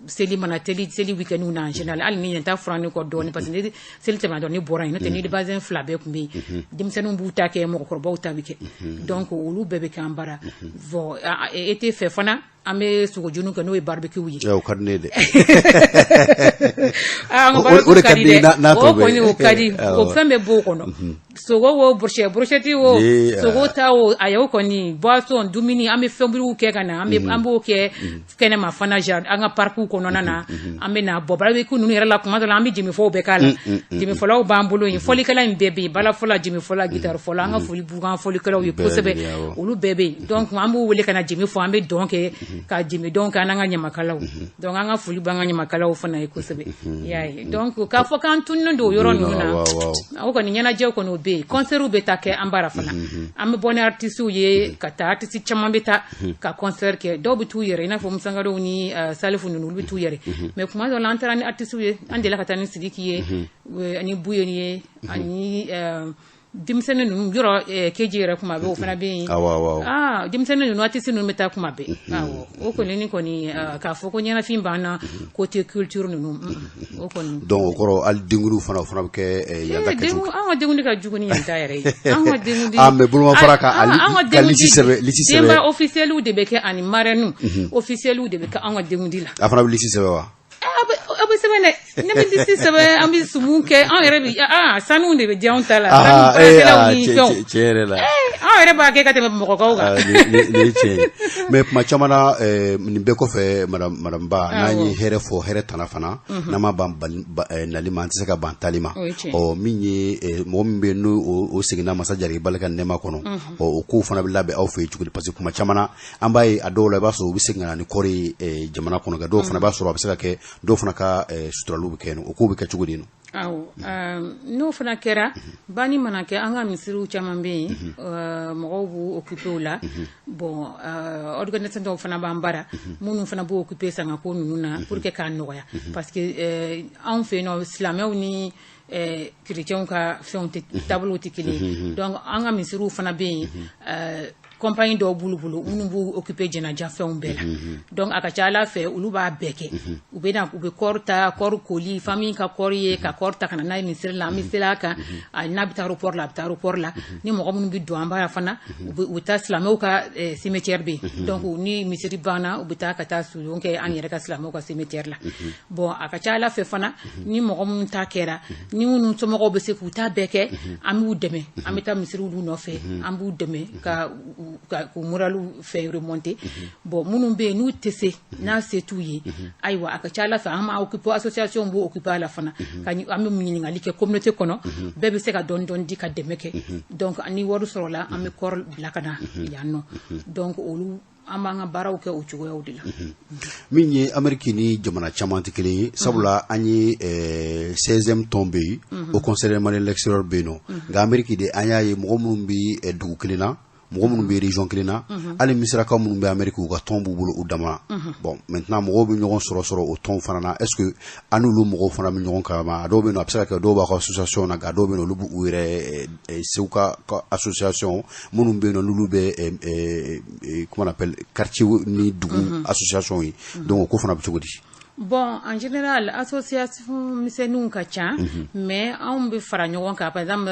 S2: seli mana teli, seli week-end na en général. Hali ni ɲɛ t'a furan ne kɔ dɔɔni, parce que ni seli tɛmɛna dɔrɔn, ne bɔra yen, n'o tɛ nuit de bazin fila bɛɛ tun bɛ yen. Denmisɛnninw b'u ta kɛ, mɔgɔkɔrɔbaw ta bɛ kɛ, donc olu bɛɛ bɛ kɛ an bara. Bon, été fɛ fana, an bɛ sogojunu kɛ, n'o ye barbecue ye.
S1: O ka di ne ye dɛ.
S2: An ka
S1: O de
S2: barbecue
S1: ka di ne ye,
S2: dɛ.
S1: N'a
S2: O
S1: tɔ bɛɛ.
S2: kɔni, o ka di. O fɛn bɛɛ b'o kɔnɔ, sogo wo, brochette wo, sogo ta wo, ayi, o kɔni, boisson, dumuni, an bɛ fɛnburiw kɛ ka na, an bɛ an b'o kɛ kɛnɛma fana, an ka parkiw kɔnɔna na. An bɛ na bɔ barbecue ninnu yɛrɛ la, kuma dɔ la an bɛ jemifɔw bɛɛ k'a la. Jemifɔlaw b'an bolo yen, fɔlikɛla in bɛɛ bɛ yen, balafɔla, jemifɔla, guitare-fɔla. An ka foli b'u kan fɔlikɛlaw ye
S1: Bɛɛ
S2: kosɛbɛ.
S1: lajɛlen, awɔ.
S2: Olu bɛɛ bɛ yen, donc an b'u wele ka na jemi fɔ, an bɛ dɔn kɛ, ka jemi dɔn kɛ an n'an ka ɲamakalaw. Donc an ka foli b'an ka ɲamakalaw fana ye kosɛbɛ, i y'a ye. Donc k'a fɔ k'an tununnen don o yɔrɔ ninnu na,
S1: Awɔ, awɔ.
S2: o kɔni, ɲɛnajɛw kɔni, o bɛ yen, concert bɛ taa kɛ an bara fana. An bɛ bɔ ni artistes ye ka taa, artiste caman bɛ taa ka concert kɛ. Dɔw bɛ t'u yɛrɛ, i n'a fɔ Musangarew ni Salifu ninnu, olu bɛ t'u yɛrɛ. Mais kuma dɔw la, an taara ni artistes ye, an delila ka taa ni Sidiki ye, ani Buyeni ye, ani denmisɛnnin ninnu yɔrɔ keji yɛrɛ, kuma bɛɛ o fana bɛ yen.
S1: Awɔ, awɔ.
S2: Aa, denmisɛnnin ninnu, artiste ninnu bɛ taa kuma bɛɛ. Awɔ, o kɔni, ni kɔni k'a fɔ ko ɲɛnafin b'an na côté culture ninnu, o kɔni.
S1: Donc o kɔrɔ, hali denkundiw fana, o fana bɛ kɛ yan ta kɛcogo.
S2: An ka denkundi ka jugu ni yan ta yɛrɛ ye. An ka denkundi.
S1: Ah, mais bolomafara ka
S2: an
S1: ka
S2: ka
S1: liste sɛbɛn, liste sɛbɛn.
S2: Denba officiel de bɛ kɛ ani marraine officiel de bɛ kɛ an ka denkundi la.
S1: A fana bɛ liste sɛbɛn wa?
S2: sɛbɛn dɛ, ne bɛ liste sɛbɛn, an bɛ sumu kɛ, an yɛrɛ bɛ sanu de bɛ di anw ta la, sanu baarakɛlaw ni fɛnw.
S1: Tiɲɛ yɛrɛ la.
S2: Anw yɛrɛ b'a kɛ ka tɛmɛ Bamakɔkaw kan.
S1: Nin ye tiɲɛ ye, mais tuma caman na, nin bɛɛ kɔfɛ, madame Ba, n'an ye hɛrɛ fɔ, hɛrɛ tana fana, n'an ma ban nali ma, an tɛ se ka ban taali ma. Ɔ, min ye mɔgɔ min bɛ yen, n'o o seginna masa jaribali ka nɛɛma kɔnɔ, ɔ, o kow fana bɛ labɛn aw fɛ yen cogo di? Parce que tuma caman na, an b'a ye a dɔw la, i b'a sɔrɔ u bɛ segin ka na ni kɔɔri ye jamana kɔnɔ, nka dɔw fana b'a sɔrɔ a bɛ se ka kɛ dɔw fana ka suturaliw bɛ kɛ yen, o kow bɛ kɛ cogo di nɔ?
S2: Awɔ, n'o fana kɛra, banni mana kɛ, an ka misiriw caman bɛ yen, mɔgɔw b'u occuper o la. Bon, organisation dɔw fana b'an bara minnu fana b'u occuper sangako ninnu na pour que k'a nɔgɔya, parce que anw fɛ yen nɔ, silamɛw ni chrétiens ka fɛnw tɛ, taabolow tɛ kelen ye. Donc an ka misiriw fana bɛ yen, compagnie dɔw b'olu bolo minnu b'u occuper jɛnaja fɛnw bɛɛ la. Donc a ka ca Ala fɛ, olu b'a bɛɛ kɛ. U bɛ na, u bɛ kɔɔri ta, kɔɔri koli, famille ka kɔɔri ye, ka kɔɔri ta ka na n'a ye misiri la, an bɛ seli a kan. N'a bɛ taa aéroport la, a bɛ taa aéroport la. Ni mɔgɔ minnu bɛ don an bara fana, u bɛ taa silamɛw ka cimetière bɛ yen. Donc ni misiri banna, u bɛ taa ka taa sudon kɛ an yɛrɛ ka silamɛw ka cimetière la. Bon, a ka ca Ala fɛ fana, ni mɔgɔ minnu ta kɛra, ni minnu somɔgɔw bɛ se k'u ta bɛɛ kɛ, an b'u dɛmɛ, an bɛ taa misiriw nɔfɛ, an b'u dɛmɛ ka k'u moralu fɛn remonter. Bon, minnu bɛ yen n'u tɛ se, n'a se t'u ye, ayiwa, a ka ca Ala fɛ, an b'a occuper, association b'o occuper a la fana, ka an bɛ ɲininkali kɛ communauté kɔnɔ, bɛɛ bɛ se ka dɔɔni dɔɔni di ka dɛmɛ kɛ. Donc ni wari sɔrɔla, an bɛ kɔɔri bila ka na yan nɔ. Donc olu, an b'an ka baaraw kɛ o cogoyaw de la.
S1: Min ye Amérique ni jamana caman tɛ kelen ye, sabula an ye 16e tɔn bɛ yen, Haut Conseil des Maliens de l'extérieur bɛ yen nɔ. Nka Amérique de, an y'a ye mɔgɔ minnu bɛ dugu kelen na, mɔgɔ minnu bɛ région kelen na, hali misirakaw minnu bɛ Amérique, u ka tɔn b'u bolo u dama. Bon, maintenant mɔgɔw bɛ ɲɔgɔn sɔrɔ o tɔn fana na. est ce que an n'olu mɔgɔw fana bɛ ɲɔgɔn kalama? A dɔw bɛ yen nɔ, a bɛ se ka kɛ dɔw b'a ka association na, nka dɔw bɛ yen nɔ, olu b'u yɛrɛ segu ka association minnu bɛ yen nɔ, n'olu bɛ, comment on appelle, quartier ni dugu association ye. Donc o ko fana bɛ cogo di?
S2: Bon, en général, association misɛnninw ka ca, mais anw bɛ fara ɲɔgɔn kan. Par exemple,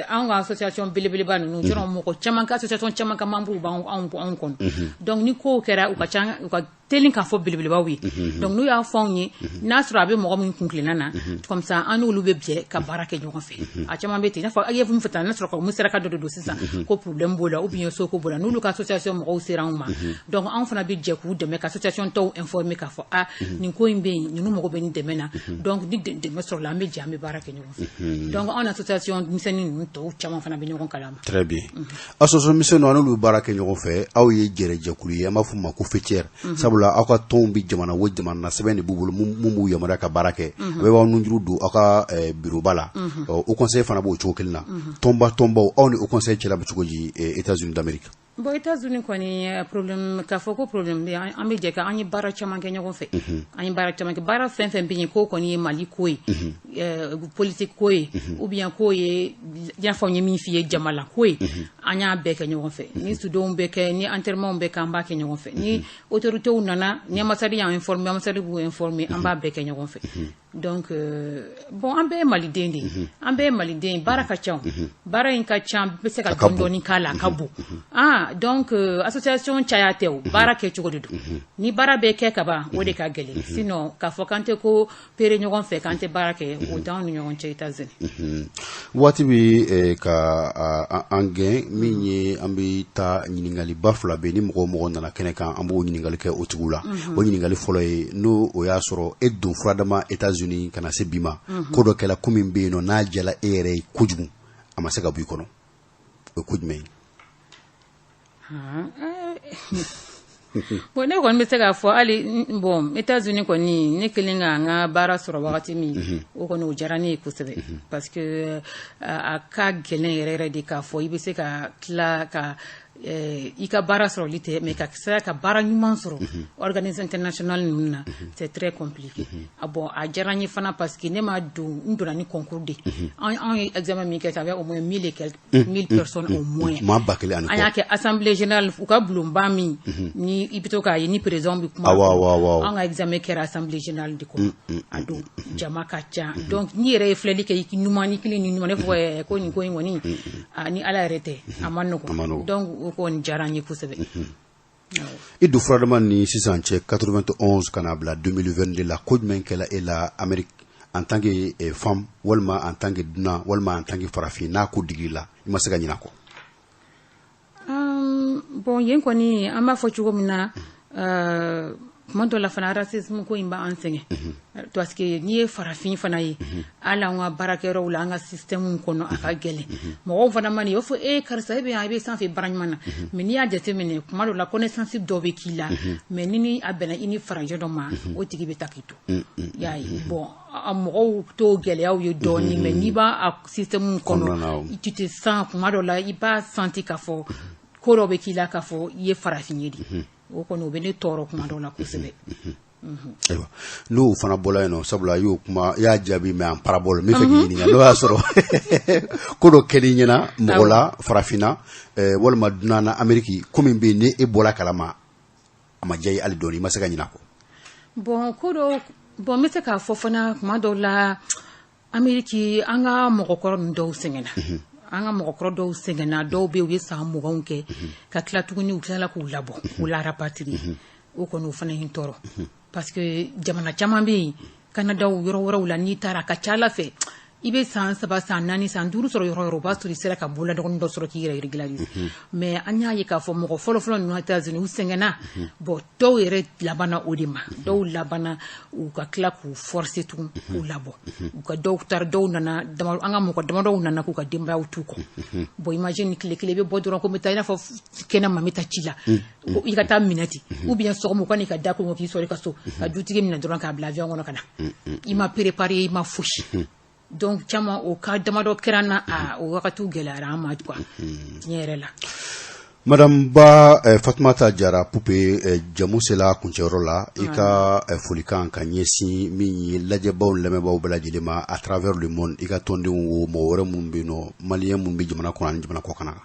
S2: anw ka association belebeleba ninnu, yɔrɔ mɔgɔ caman ka association caman ka membre b'anw anw kɔnɔ. Donc ni kow kɛra, u ka ca, u ka teli k'a fɔ belebelebaw ye. Donc n'u y'a fɔ anw ye, n'a sɔrɔ a bɛ mɔgɔ min kun tilenna na, comme ça an n'olu bɛ jɛ ka baara kɛ ɲɔgɔn fɛ. A caman bɛ ten, i n'a fɔ i ye min fɔ tan, n'a sɔrɔ ka musaraka dɔ de don sisan, ko problème b'o la ou bien so ko b'o la, n'olu ka association mɔgɔw sera anw ma, donc anw fana bɛ jɛ k'u dɛmɛ ka association tɔw informer k'a fɔ: a, nin ko in bɛ yen, ninnu mago bɛ nin dɛmɛ na. Donc ni dɛmɛ sɔrɔla, an bɛ jɛ, an bɛ baara kɛ ɲɔgɔn fɛ. Donc anw association misɛnnin ninnu tɔw caman fana bɛ ɲɔgɔn kalama.
S1: Très bien. Association misɛnninw, an n'olu bɛ baara kɛ ɲɔgɔn fɛ. Aw ye jɛrɛjɛkulu ye, an b'a fɔ o ma ko faîtière, sabula aw ka tɔnw bɛ jamana o jamana na, sɛbɛn de b'u bolo mun b'u yamaruya ka baara kɛ. A bɛ b'aw nunjuru don aw ka bureau la. Haut Conseil fana b'o cogo kelen na. Tɔnba tɔnbaw, aw ni Haut Conseil cɛla bɛ cogo di États-Unis d'Amérique?
S2: Bon, États-Unis kɔni, problème k'a fɔ ko problème bɛ, an bɛ jɛ ka an ye baara caman kɛ ɲɔgɔn fɛ. An ye baara caman kɛ, baara fɛn fɛn bɛ yen k'o kɔni ye Mali ko ye, politique ko ye, ou bien ko ye, i n'a fɔ n ye min f'i ye, jamana ko ye, an y'a bɛɛ kɛ ɲɔgɔn fɛ. Ni sudenw bɛ kɛ, ni enterrement bɛ kɛ, an b'a kɛ ɲɔgɔn fɛ. Ni autorités nana, ni ambassade y'an informer, ambassade b'u informer, an b'a bɛɛ kɛ ɲɔgɔn fɛ. Donc bon, an bɛɛ ye maliden de ye, an bɛɛ ye maliden ye. Baara ka ca, baara in ka ca, bɛ se ka dɔɔni dɔɔni k'a la, a ka bon. Ah, donc association caya tɛ, o baara kɛcogo de don. Ni baara bɛ kɛ ka ban, o de ka gɛlɛn. Sinon k'a fɔ k'an tɛ ko pere ɲɔgɔn fɛ, k'an tɛ baara kɛ, o t'anw ni ɲɔgɔn cɛ États-Unis.
S1: Waati bɛ ka an gɛn, min ye an bɛ taa ɲininkaliba fila bɛ, ni mɔgɔ o mɔgɔ nana kɛnɛ kan, an b'o ɲininkali kɛ o tigiw la. O ɲininkali fɔlɔ ye, n'o o y'a sɔrɔ e don furadama États-Unis ka na se bi ma, ko dɔ kɛla ko min bɛ yen nɔ, n'a jala e yɛrɛ ye kojugu, a ma se ka bɔ i kɔnɔ, o ye ko jumɛn ye?
S2: Bon, ne kɔni bɛ se k'a fɔ hali, bon, États-Unis kɔni, ne kelen ka n ka baara sɔrɔ wagati min, o kɔni o diyara ne ye kosɛbɛ, parce que a ka gɛlɛn yɛrɛ yɛrɛ de k'a fɔ i bɛ se ka tila ka i ka baara sɔrɔli tɛ, mais ka se ka baara ɲuman sɔrɔ organisation internationale ninnu na, c'est très compliqué. Ah bon, a diyara n ye fana parce que ne ma don, n donna ni concours de. Anw ye examen min kɛ, ça avait au moins mille et quelques mille personnes au moins.
S1: Maa 1000 ani.
S2: An y'a kɛ assemblée générale, u ka bulonba min ni i bɛ to k'a ye ni président bɛ kuma.
S1: Awɔ awɔ awɔ
S2: An ka examen kɛra assemblée générale de kɔnɔ a don, jama ka ca. Donc n'i yɛrɛ ye filɛli kɛ, i ɲuman ni kelen ni ɲuman, ne fɔ ko nin ko in kɔni, ni Ala yɛrɛ tɛ, a ma nɔgɔn. Donc o kɔni diyara n ye kosɛbɛ.
S1: I don furadama ni sisan cɛ, 91 ka n'a bila 2022 la, ko jumɛn kɛla e la Amérique en tant que femme, walima en tant que dunan, walima en tant que farafin, n'a ko digir'i la, i ma se ka ɲinɛ a kɔ?
S2: Bon, yen kɔni, an b'a fɔ cogo min na, tuma dɔ la fana, racisme ko in b'an sɛgɛn, parce que n'i ye farafin fana ye, hali an ka baarakɛyɔrɔw la, an ka système kɔnɔ, a ka gɛlɛn. Mɔgɔw fana ma n'i b'a fɔ e karisa, e bɛ yan, i bɛ sanfɛ baara ɲuman na, mais n'i y'a jateminɛ, tuma dɔ la connaissance dɔ bɛ k'i la, mais ni a bɛnna i ni farajɛ dɔ ma, o tigi bɛ taa k'i to i y'a ye. Bon, a mɔgɔw t'o gɛlɛyaw ye dɔɔnin, mais n'i b'a a système kɔnɔ, tu te sens, tuma dɔ la i b'a senti k'a fɔ ko dɔ bɛ k'i la, k'a fɔ i ye farafin ye de. O kɔni, o bɛ ne tɔɔrɔ kuma dɔw la kosɛbɛ.
S1: Ayiwa, n'o fana bɔra yen nɔ, sabula i y'o kuma, i y'a jaabi, mais en parabole, n bɛ fɛ k'i ɲininka n'o y'a sɔrɔ ko dɔ kɛl'i ɲɛna mɔgɔ la farafinna, walima dunan na Amérique, ko min bɛ yen ni e bɔra kalama, a ma diya i ye hali dɔɔni, i ma se ka ɲinɛ a kɔ.
S2: Bon, ko dɔ, bon, n bɛ se k'a fɔ fana, kuma dɔw la Amérique, an ka mɔgɔkɔrɔ ninnu dɔw sɛgɛnna, an ka mɔgɔkɔrɔ dɔw sɛgɛnna. Dɔw bɛ yen, u ye san 20 kɛ, ka tila tuguni u tilala k'u labɔ, k'u la rapatrier. O kɔni, o fana ye n tɔɔrɔ, parce que jamana caman bɛ yen, Canada, yɔrɔ wɛrɛw la, n'i taara, a ka ca Ala fɛ, i bɛ san 3, san 4, san 5 sɔrɔ yɔrɔ yɔrɔ, o b'a sɔrɔ i sera ka bolola dɔgɔnin dɔ sɔrɔ k'i yɛrɛ régulariser. Mais an y'a ye k'a fɔ mɔgɔ fɔlɔ-fɔlɔ ninnu États-Unis, u sɛgɛnna. Bon, dɔw yɛrɛ labanna o de ma, dɔw labanna u ka tila k'u forcer tugun k'u labɔ. U ka dɔw taara, dɔw nana, an ka mɔgɔ damadɔw nana k'u ka denbayaw t'u kɔ. Bon, imagine, tile kelen i bɛ bɔ dɔrɔn ko n bɛ taa, i n'a fɔ kɛnɛma, n bɛ taa ci la, i ka taa minɛ ten, ou bien sɔgɔma u ka n'i ka da kɔngɔ k'i sɔrɔ i ka so, ka dutigi minɛ dɔrɔn k'a bila avion kɔnɔ ka na. I ma préparé, i ma fosi. Donc caman, o ka damadɔ kɛra n na, a o wagatiw gɛlɛyara an ma quoi, tiɲɛ yɛrɛ la.
S1: Madame Ba Fatumata Jara Pupe, jamu sela kuncɛyɔrɔ la. I ka folikan ka ɲɛsin min ye lajɛbaw, lamɛnbaaw bɛɛ lajɛlen ma à travers le monde, i ka tɔndenw, o mɔgɔ wɛrɛ minnu bɛ yen nɔ, malien minnu bɛ jamana kɔnɔ ani jamana kɔ kan.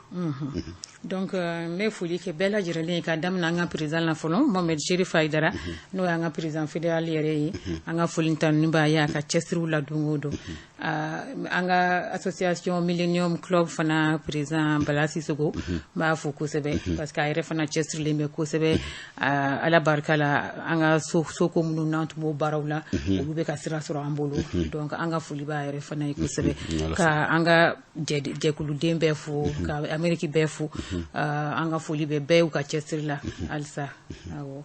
S2: Donc n bɛ foli kɛ bɛɛ lajɛlen ye, ka daminɛ an ka président la fɔlɔ, Mohamed Chérif Haïdara, n'o y'an ka président fédéral yɛrɛ ye. An ka foli tanuni b'a ye a ka cɛsiriw la don o don. An ka association Millennium Club fana président Bala Sisoko, n b'a fo kosɛbɛ, parce que a yɛrɛ fana cɛsirilen bɛ kosɛbɛ. Ala barika la, an ka soko minnu n'an tun b'o baaraw la, olu bɛ ka sira sɔrɔ an bolo. Donc an ka foli b'a yɛrɛ fana ye kosɛbɛ, ka an ka jɛkuluden bɛɛ fo, ka Amérique bɛɛ fo. An ka foli bɛ bɛɛ y'u ka cɛsiri la halisa, awɔ.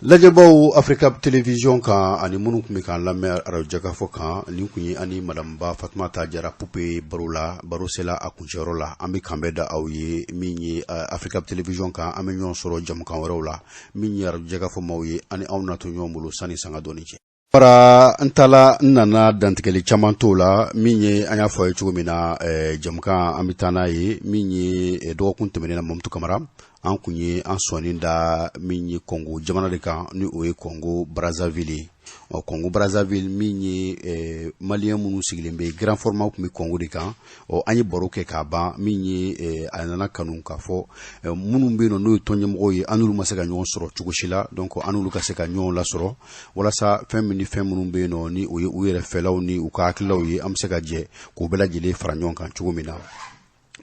S1: Lajɛbaw Africa Télévision kan ani minnu tun bɛ k'an lamɛn arajo Jɛkafɔ kan, nin tun ye ani Madame Ba Fatumata Jara Pupe baro la. Baro sela a kuncɛyɔrɔ la. An bɛ kanbɛn da aw ye min ye Africa Télévision kan. An bɛ ɲɔgɔn sɔrɔ jamukan wɛrɛw la. Min ye arajo Jɛkafɔ maaw ye, ani aw na to ɲɔgɔn bolo sanni sanga dɔɔni cɛ. Bara n taala, n nana dantigɛli caman t'o la. Min ye an y'a fɔ a ye cogo min na, jamukan an bɛ taa n'a ye min ye, dɔgɔkun tɛmɛnen na, Mamutu Kamara, an kun ye an sɔnni da min ye Kɔngo jamana de kan, ni o ye Kɔngo Brazzaville ye. Ɔ, Kɔngo Brazzaville, min ye malien minnu sigilen bɛ, grand format tun bɛ Kɔngo de kan. Ɔ, an ye baro kɛ k'a ban. Min ye a nana kanu k'a fɔ minnu bɛ yen nɔ, n'o ye tɔn ɲɛmɔgɔw ye, an n'olu ma se ka ɲɔgɔn sɔrɔ cogo si la. Donc an n'olu ka se ka ɲɔgɔn lasɔrɔ walasa fɛn min ni fɛn minnu bɛ yen nɔ, ni o ye u yɛrɛ fɛlaw ni u ka hakililaw ye, an bɛ se ka jɛ k'o bɛɛ lajɛlen fara ɲɔgɔn kan cogo min na.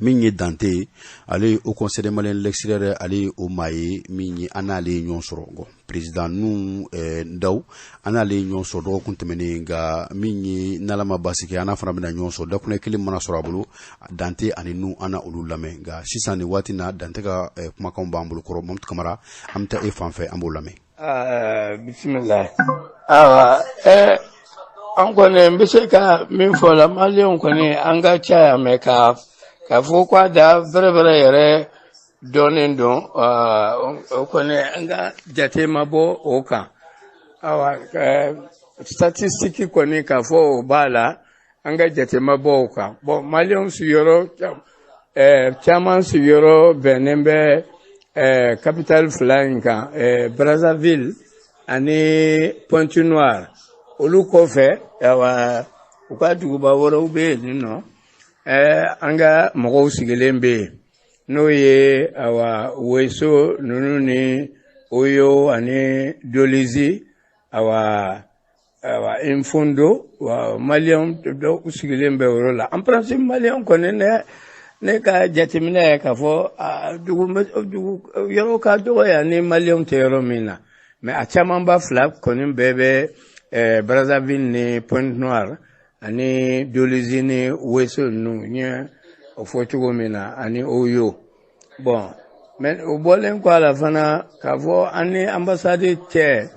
S1: Min ye Dante ye, ale ye Haut Conseil des Maliens de l'extérieur, ale ye o maa ye min ye an n'ale ye ɲɔgɔn sɔrɔ. Président nu Daw, an n'ale ye ɲɔgɔn sɔrɔ dɔgɔkun tɛmɛnen. Nka min ye, n'Ala ma baasi kɛ, an n'a fana bɛna ɲɔgɔn sɔrɔ dakunɛ kelen mana sɔrɔ a bolo. Dante ani nu, an na olu lamɛn. Nka sisan nin waati na, Dante ka kumakanw b'an bolo kɔrɔ. Mamutu Kamara, an bɛ taa e fan fɛ, an b'o lamɛn.
S3: Bisimila. Awa, an kɔni, n bɛ se ka min fɔ la, malienw kɔni, an ka ca yan mɛ, ka fɔ ko a da bɛrɛ yɛrɛ dɔɔnin don, o kɔni, an ka jate ma bɔ o kan. Awa, statistique kɔni, k'a fɔ o b'a la, an ka jate ma bɔ o kan. Bon, malienw sigiyɔrɔ caman sigiyɔrɔ bɛnnen bɛ capitale fila in kan, Brazzaville ani Pointe Noire. Olu kɔfɛ, awa, u ka duguba wɛrɛw bɛ yen nɔ, an ka mɔgɔw sigilen bɛ yen, n'o ye awa Weso ninnu ni Oyo ani Dolizi, awa Impfondo. Wa malienw dɔw sigilen bɛ o yɔrɔ la. En principe, malienw kɔni ne Ne ka jateminɛ ye k'a fɔ dugu yɔrɔ ka dɔgɔ yan ni maliyɛnw tɛ yɔrɔ min na, mais a camanba fila kɔni bɛɛ bɛ Brazzaville ni Pointe-Noire ani Dolisie ni Ouesso ninnu, n ye o fɔ cogo min na, ani Oyo. Bon, mais o bɔlen kɔ a la fana, k'a fɔ an ni ambassade cɛ,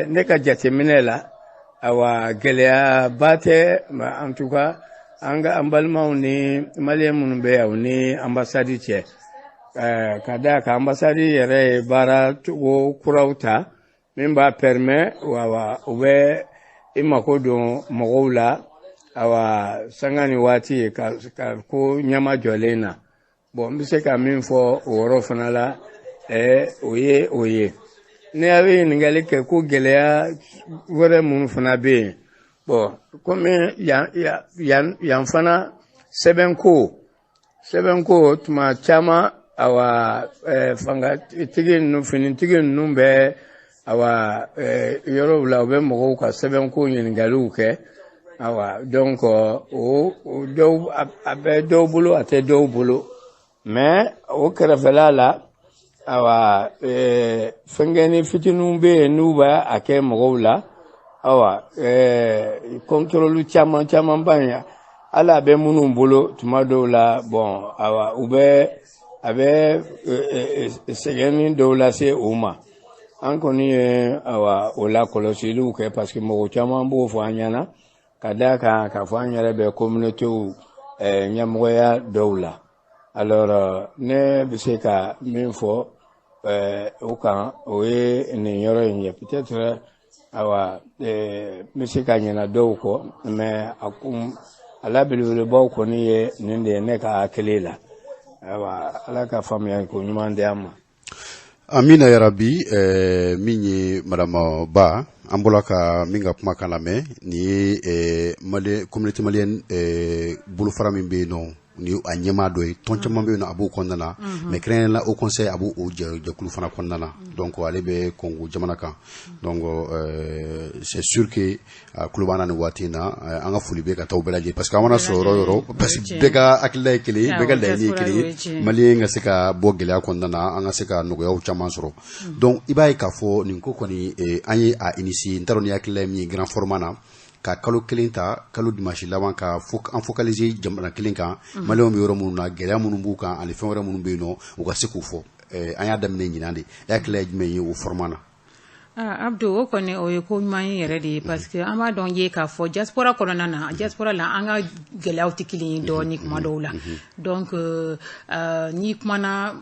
S3: ne ka jateminɛ la, awa, gɛlɛyaba tɛ. En tout cas, an ka an balimaw ni maliyɛn minnu bɛ yan, u ni ambassade cɛ, ka d'a kan ambassade yɛrɛ ye baara cogo kuraw ta min b'a permet, awa, u bɛ i mako don mɔgɔw la, awa, sanga ni waati ka ko ɲɛma jɔlen na. Bon, n bɛ se ka min fɔ o yɔrɔ fana la, o ye o ye. Ne a bɛ ɲininkali kɛ ko gɛlɛya wɛrɛ minnu fana bɛ yen. Bon, komi yan yan yan fana, sɛbɛnko tuma caman, awa, fangatigi ninnu, finitigi ninnu bɛ, awa, yɔrɔw la, u bɛ mɔgɔw ka sɛbɛnko ɲininkaliw kɛ. Awa, donc o dɔw, a bɛ dɔw bolo, a tɛ dɔw bolo. Mais o kɛrɛfɛla la, awa, fɛnkɛni fitininw bɛ yen n'u b'a a kɛ mɔgɔw la, awa, contrôle caman caman ba in, hali a bɛ minnu bolo tuma dɔw la. Bon, awa, u bɛ a bɛ sɛgɛnni dɔw lase u ma. An kɔni ye, awa, o la kɔlɔsiliw kɛ, parce que mɔgɔ caman b'o fɔ an ɲɛna, ka d'a kan k'a fɔ an yɛrɛ bɛ communautéw ɲɛmɔgɔya dɔw la. Alors, ne bɛ se ka min fɔ o kan, o ye nin yɔrɔ in ye. Peut-être, awa, n bɛ se ka ɲina dɔw kɔ, mais a kun a la belebelebaw kɔni ye nin de ye ne ka hakili la. Ayiwa, Ala ka faamuya ko ɲuman di an ma.
S1: Amina yarabi. Min ye madame Ba, an bɔra ka min ka kumakan lamɛn, nin ye mali communauté malienne bolofara min bɛ yen nɔ, ni a ɲɛmaa dɔ ye. Tɔn caman bɛ yen nɔ, a b'o kɔnɔna na, mais kɛrɛnkɛrɛnnenya la, Haut Conseil, a b'o o jɛkulu fana kɔnɔna na. Donc ale bɛ Congo jamana kan. Donc c'est sûr que a tulo b'an na nin waati in na. An ka foli bɛ ka taa u bɛɛ lajɛlen, parce que an mana sɔrɔ yɔrɔ o yɔrɔ, parce que bɛɛ ka hakilina ye kelen ye, bɛɛ ka laɲini ye kelen ye, maliyɛn ka se ka bɔ gɛlɛya kɔnɔna na, an ka se ka nɔgɔyaw caman sɔrɔ. Donc i b'a ye k'a fɔ nin ko kɔni, an ye a initier, n t'a dɔn ni hakilina ye min ye, grand format na, ka kalo kelen ta, kalo dimanche laban, ka an focaliser jamana kelen kan, maliyɛnw bɛ yɔrɔ minnu na, gɛlɛya minnu b'u kan ani fɛn wɛrɛ minnu bɛ yen nɔ, u ka se k'u fɔ. An y'a daminɛ ɲinan de. E hakilina ye jumɛn ye o format na?
S2: Ah, Abdou, o kɔni, o ye ko ɲuman ye yɛrɛ de ye, parce que an b'a dɔn ye k'a fɔ diaspora kɔnɔna na, diaspora la, an ka gɛlɛyaw tɛ kelen ye dɔɔni kuma dɔw la. Donc n'i kumana,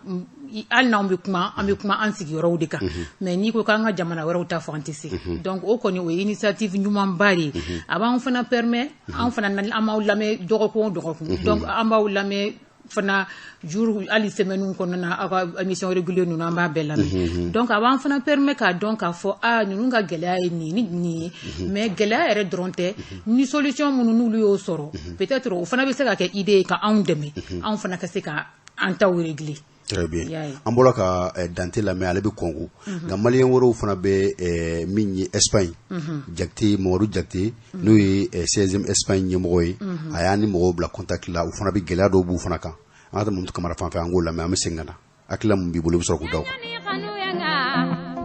S2: hali n'anw bɛ kuma, an bɛ kuma an sigiyɔrɔw de kan, mais n'i ko k'an ka jamana wɛrɛw ta fɔ, an tɛ se. Donc o kɔni, o ye initiative ɲumanba de ye. A b'an fana permet, an fana, an b'aw lamɛn dɔgɔkun o dɔgɔkun. Donc an b'aw lamɛn fana jour, hali semaine kɔnɔna na, aw ka émission régulier ninnu, an b'a bɛɛ lamɛn. Donc a b'an fana permet k'a dɔn k'a fɔ a ninnu ka gɛlɛya ye nin ni nin ye. Mais gɛlɛya yɛrɛ dɔrɔn tɛ, ni solution minnu n'olu y'o sɔrɔ, peut-être o fana bɛ se ka kɛ idée ye ka anw dɛmɛ, anw fana ka se ka an taw régler.
S1: Très bien. An bɔra ka Dante lamɛn, ale bɛ Congo. Nka maliyɛn wɛrɛw fana bɛ min ye Espagne. Jakite, Mamadu Jakite, n'o ye 16e Espagne ɲɛmɔgɔ ye, a y'a ni mɔgɔw bila contact la, u fana bɛ gɛlɛya dɔw b'u fana kan. An ka taa Mamutu Kamara fan fɛ, an k'o lamɛn, an bɛ segin ka na. Hakilila mun b'i bolo, i bɛ sɔrɔ k'o da o kan.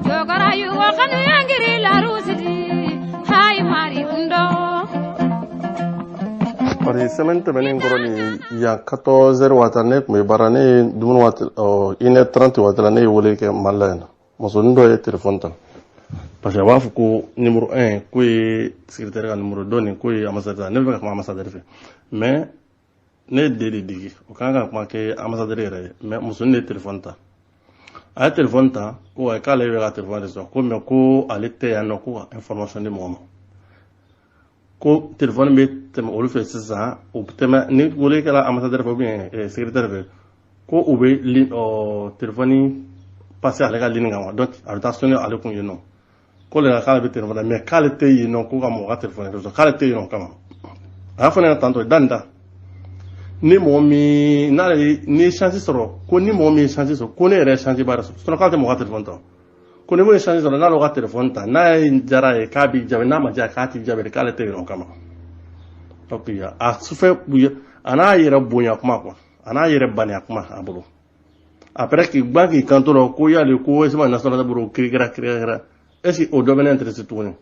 S4: Jogora yugo kanu yangiri larusidi hay mari undo.
S5: Bari semaine tɛmɛnen kɔrɔ nin yan, 14 heures waati, ne tun bɛ baara, ne ye dumuni waati, 1h30 waati la, ne ye wele kɛ Mali la yan nɔ. Musonin dɔ ye téléphone ta, parce que a b'a fɔ ko numéro 1 k'o ye secrétaire ka numéro dɔ nin, k'o ye ambassadeur. Ne bɛ fɛ ka kuma ambassadeur fɛ, mais ne ye de digi, o kan ka kuma kɛ ambassadeur yɛrɛ ye. Mais musonin de ye téléphone ta, a ye téléphone ta ko wa k'ale bɛ ka téléphone de sɔrɔ ko, mais ko ale tɛ yan nɔ, ko ka information di mɔgɔ ma, ko téléphone bɛ tɛmɛ olu fɛ sisan, o bɛ tɛmɛ ni wele kɛra ambassadeur fɛ ou bien secrétaire fɛ, ko u bɛ li téléphone passer ale ka ligne kan wa. Donc a bɛ taa sonner ale kun yen nɔ, ko le k'ale bɛ téléphone na, mais k'ale tɛ yen nɔ, ko ka mɔgɔ ka téléphone sɔrɔ, k'ale tɛ yen nɔ kama. A y'a fɔ ne ɲɛna tantôt da nin da ni mɔgɔ min n'ale ni ye chance sɔrɔ, ko ni mɔgɔ min ye chance sɔrɔ, ko ne yɛrɛ ye chance ba sɔrɔ, sinon k'ale tɛ mɔgɔ ka téléphone ta, ko ni mun ye chance sɔrɔ, n'ale ka téléphone ta, n'a ye diyara ye k'a b'i jaabi, n'a ma diya k'a t'i jaabi, k'ale tɛ yen nɔ kama. Ok, a sufɛ a n'a yɛrɛ bonya kuma quoi, a n'a yɛrɛ baniya kuma a bolo. Après k'i gban k'i kanto la ko yali ko Espagne nationalité bolo kirikira kirikira, est ce que o dɔ bɛ ne intéressé tuguni?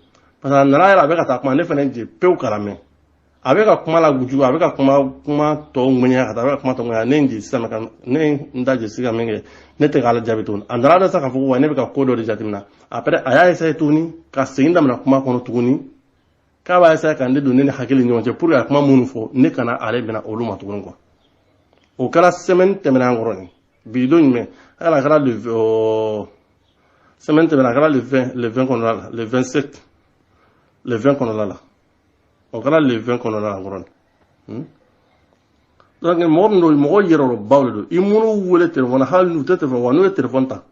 S5: Parce que a nana yɛrɛ, a bɛ ka taa kuma, ne fana je pewu k'a lamɛn. A bɛ ka kuma la jugu, a bɛ ka kuma tɔ ŋɛɲɛ ka taa, a bɛ ka kuma tɔ ŋɛɲɛ. Ne ye sisan ka ne n da jɛ sisan min kɛ, ne tɛ k'ale jaabi tuguni. A nana sa k'a fɔ ko wa ne bɛ ka ko dɔ de jateminɛ. Après a y'a essayer tuguni ka segin daminɛ kuma kɔnɔ tuguni, k'a b'a essayer ka ne don ne ni hakili ni ɲɔgɔn cɛ pour que a kuma minnu fɔ, ne kana ale bɛna olu ma tuguni quoi. O kɛra semaine tɛmɛna an kɔrɔ nin bi don jumɛn, hali a kɛra le semaine tɛmɛna, a kɛra le 20, le 20 kɔnɔna la, le 27, le 20 kɔnɔna la, o kɛra le 20 kɔnɔna la kɔrɔ nin. Donc mɔgɔ min don, mɔgɔ yɛrɛyɔrɔbaw de don. I minnu wele téléphone, hali n'u tɛ téléphone wa, n'u ye téléphone ta,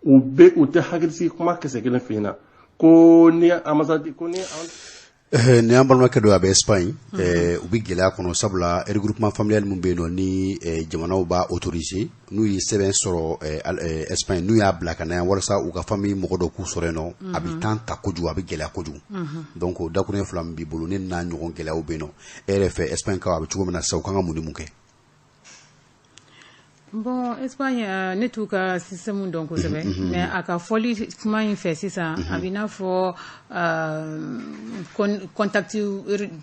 S5: u bɛ u tɛ hakilisigi kuma kisɛ kelen f'i ɲɛna ko ni ambassade ko ni.
S1: Ni an balimakɛ dɔ a bɛ Espagne, u bɛ gɛlɛya kɔnɔ, sabula regroupement familial min bɛ yen nɔ ni jamanaw b'a autoriser, n'u ye sɛbɛn sɔrɔ Espagne, n'u y'a bila ka na yan walasa u ka famille mɔgɔ dɔ k'u sɔrɔ yen nɔ, a bɛ temps ta kojugu, a bɛ gɛlɛya kojugu. Donc o dakuruɲɛ fila min b'i bolo, ne n'a ɲɔgɔn gɛlɛyaw bɛ yen nɔ, e yɛrɛ fɛ, Espagne kaw a bɛ cogo min na sisan, u kan ka mun ni mun kɛ?
S2: Bon, Espagne, ne t'u ka système dɔn kosɛbɛ, mais a ka fɔli kuma in fɛ sisan, a bɛ i n'a fɔ contact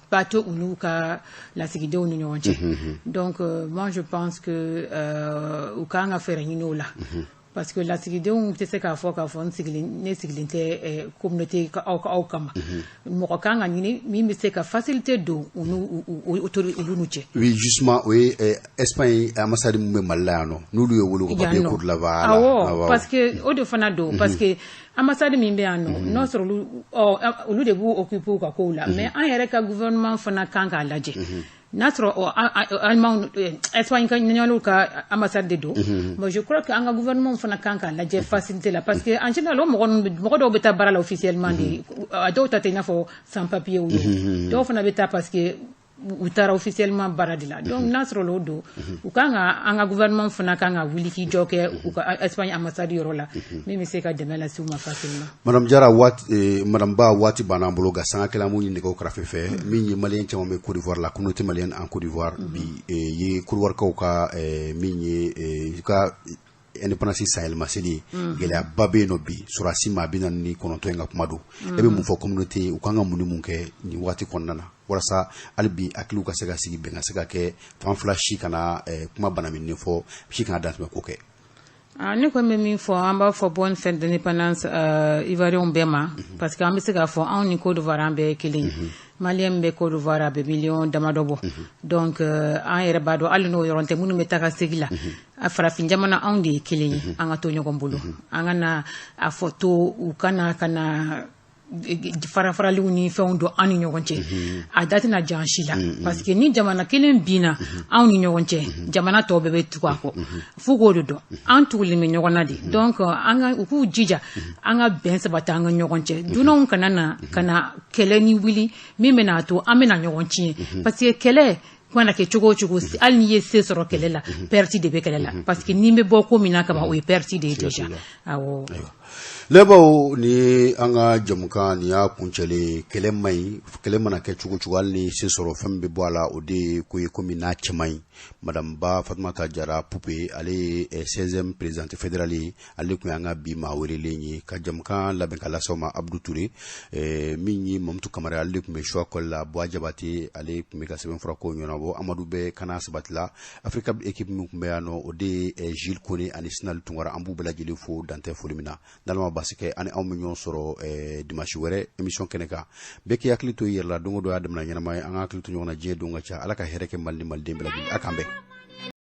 S2: ba tɛ u n'u ka lasigidenw ni ɲɔgɔn cɛ. Donc moi je pense que u kan ka fɛɛrɛ ɲini o la, parce que lasigidenw tɛ se k'a fɔ k'a fɔ n sigilen, ne sigilen tɛ communauté aw kama. Mɔgɔ kan ka ɲini min bɛ se ka facilité don u n'u olu n'u cɛ.
S1: Oui, justement, o ye Espagne ambassade min bɛ Mali la yan nɔ, n'olu ye wele u ka papier ko la, voilà.
S2: Awɔ, parce que o de fana don, parce que ambassade min bɛ yan nɔ, n'o sɔrɔ olu olu de b'u occuper u ka kow la, mais an yɛrɛ ka gouvernement fana kan k'a lajɛ n'a sɔrɔ allemand, Espagne ka ɲɛnaliw ka ambassade de don. Bon, je crois que an ka gouvernement fana kan k'a lajɛ facilité la, parce que en général o mɔgɔ ninnu, mɔgɔ dɔw bɛ taa baara la officiellement de, a dɔw ta tɛ i n'a fɔ sans papier ye, dɔw fana bɛ taa parce que u taara officiellement baara de la. Donc n'a sɔrɔ o don, u kan ka an ka gouvernement fana kan ka wuli k'i jɔ kɛ u ka Espagne ambassade yɔrɔ la, min bɛ se ka dɛmɛ lase u ma facilement.
S1: Madame Jara, waati, madame Ba, waati banna an bolo, nka sanga kelen an b'u ɲini nɛgɛw kɛrɛfɛ fɛ. Min ye malien caman bɛ Côte d'Ivoire la, communauté malienne en Côte d'Ivoire, bi ye Côte d'Ivoire kaw ka min ye ka indépendance sanyɛlɛma seli ye, gɛlɛyaba bɛ yen nɔ bi. Sɔrɔdasi maa 49 in ka kuma don, e bɛ mun fɔ communauté ye? U kan ka mun ni mun kɛ nin waati kɔnɔna na walasa hali bi hakiliw ka se ka sigi, bɛn ka se ka kɛ, fan fila si kana kuma banamini fɔ, si kana dantɛmɛ ko kɛ?
S2: Ne kɔni bɛ min fɔ, an b'a fɔ bonne fête d'indépendance ivoirien bɛɛ ma, parce que an bɛ se k'a fɔ anw ni Côte d'Ivoire an bɛɛ ye kelen ye. Malien bɛ Côte d'Ivoire, a bɛ miliyɔn damadɔ bɔ. Donc an yɛrɛ b'a dɔn, hali n'o yɔrɔ tɛ, minnu bɛ taa ka segin la, a farafin jamana, anw de ye kelen ye. An ka to ɲɔgɔn bolo, an ka na a fɔ to u kana ka na fara faraliw ni fɛnw don an ni ɲɔgɔn cɛ. A da tɛna jan si la, parce que ni jamana kelen binna anw ni ɲɔgɔn cɛ, jamana tɔw bɛɛ bɛ tugu a kɔ. F'u k'o de dɔn, an tugulen bɛ ɲɔgɔn na de. Donc an ka u k'u jija an ka bɛn sabati an ka ɲɔgɔn cɛ. Dunanw kana na ka na kɛlɛ ni wuli min bɛna to an bɛna ɲɔgɔn tiɲɛ, parce que kɛlɛ mana kɛ cogo o cogo, hali n'i ye se sɔrɔ kɛlɛ la, perte de bɛ kɛlɛ la, parce que n'i bɛ bɔ ko min na kaban, o ye perte de ye déjà, awɔ.
S1: Lɛbaw ni an ka jamukan nin y'a kuncɛlen. Kɛlɛ man ɲi, kɛlɛ mana kɛ cogo cogo, hali ni se sɔrɔ, fɛn min bɛ bɔ a la, o de ye ko ye ko min n'a cɛ man ɲi. Madame Ba Fatumata Jara Pupe, ale ye 16e présidente fédérale ye, ale tun y'an ka bi maa welelen ye. Ka jamukan labɛn ka lase aw ma, Abdou Touré. Min ye Mamutu Kamara, ale de tun bɛ choix kɔli la. Buwa Jabate, ale tun bɛ ka sɛbɛnfura ko ɲɛnabɔ. Amadu bɛ kana sabati la. Africa équipe min tun bɛ yan nɔ, o de ye Gilles Kone ani Sinali Tunkara. An b'u bɛɛ lajɛlen fo, dantɛ foli min na. N'Ala ma basi kɛ, ani anw bɛ ɲɔgɔn sɔrɔ dimanche wɛrɛ émission kɛnɛ kan. Bɛɛ k'i hakili to i yɛrɛ la. Don o don y'a damana ɲɛnama ye, an ka hakili to ɲɔgɔn na. Diɲɛ don ka ca. Ala ka hɛrɛ kɛ Mali ni maliden bɛɛ lajɛlen. A k'an bɛn.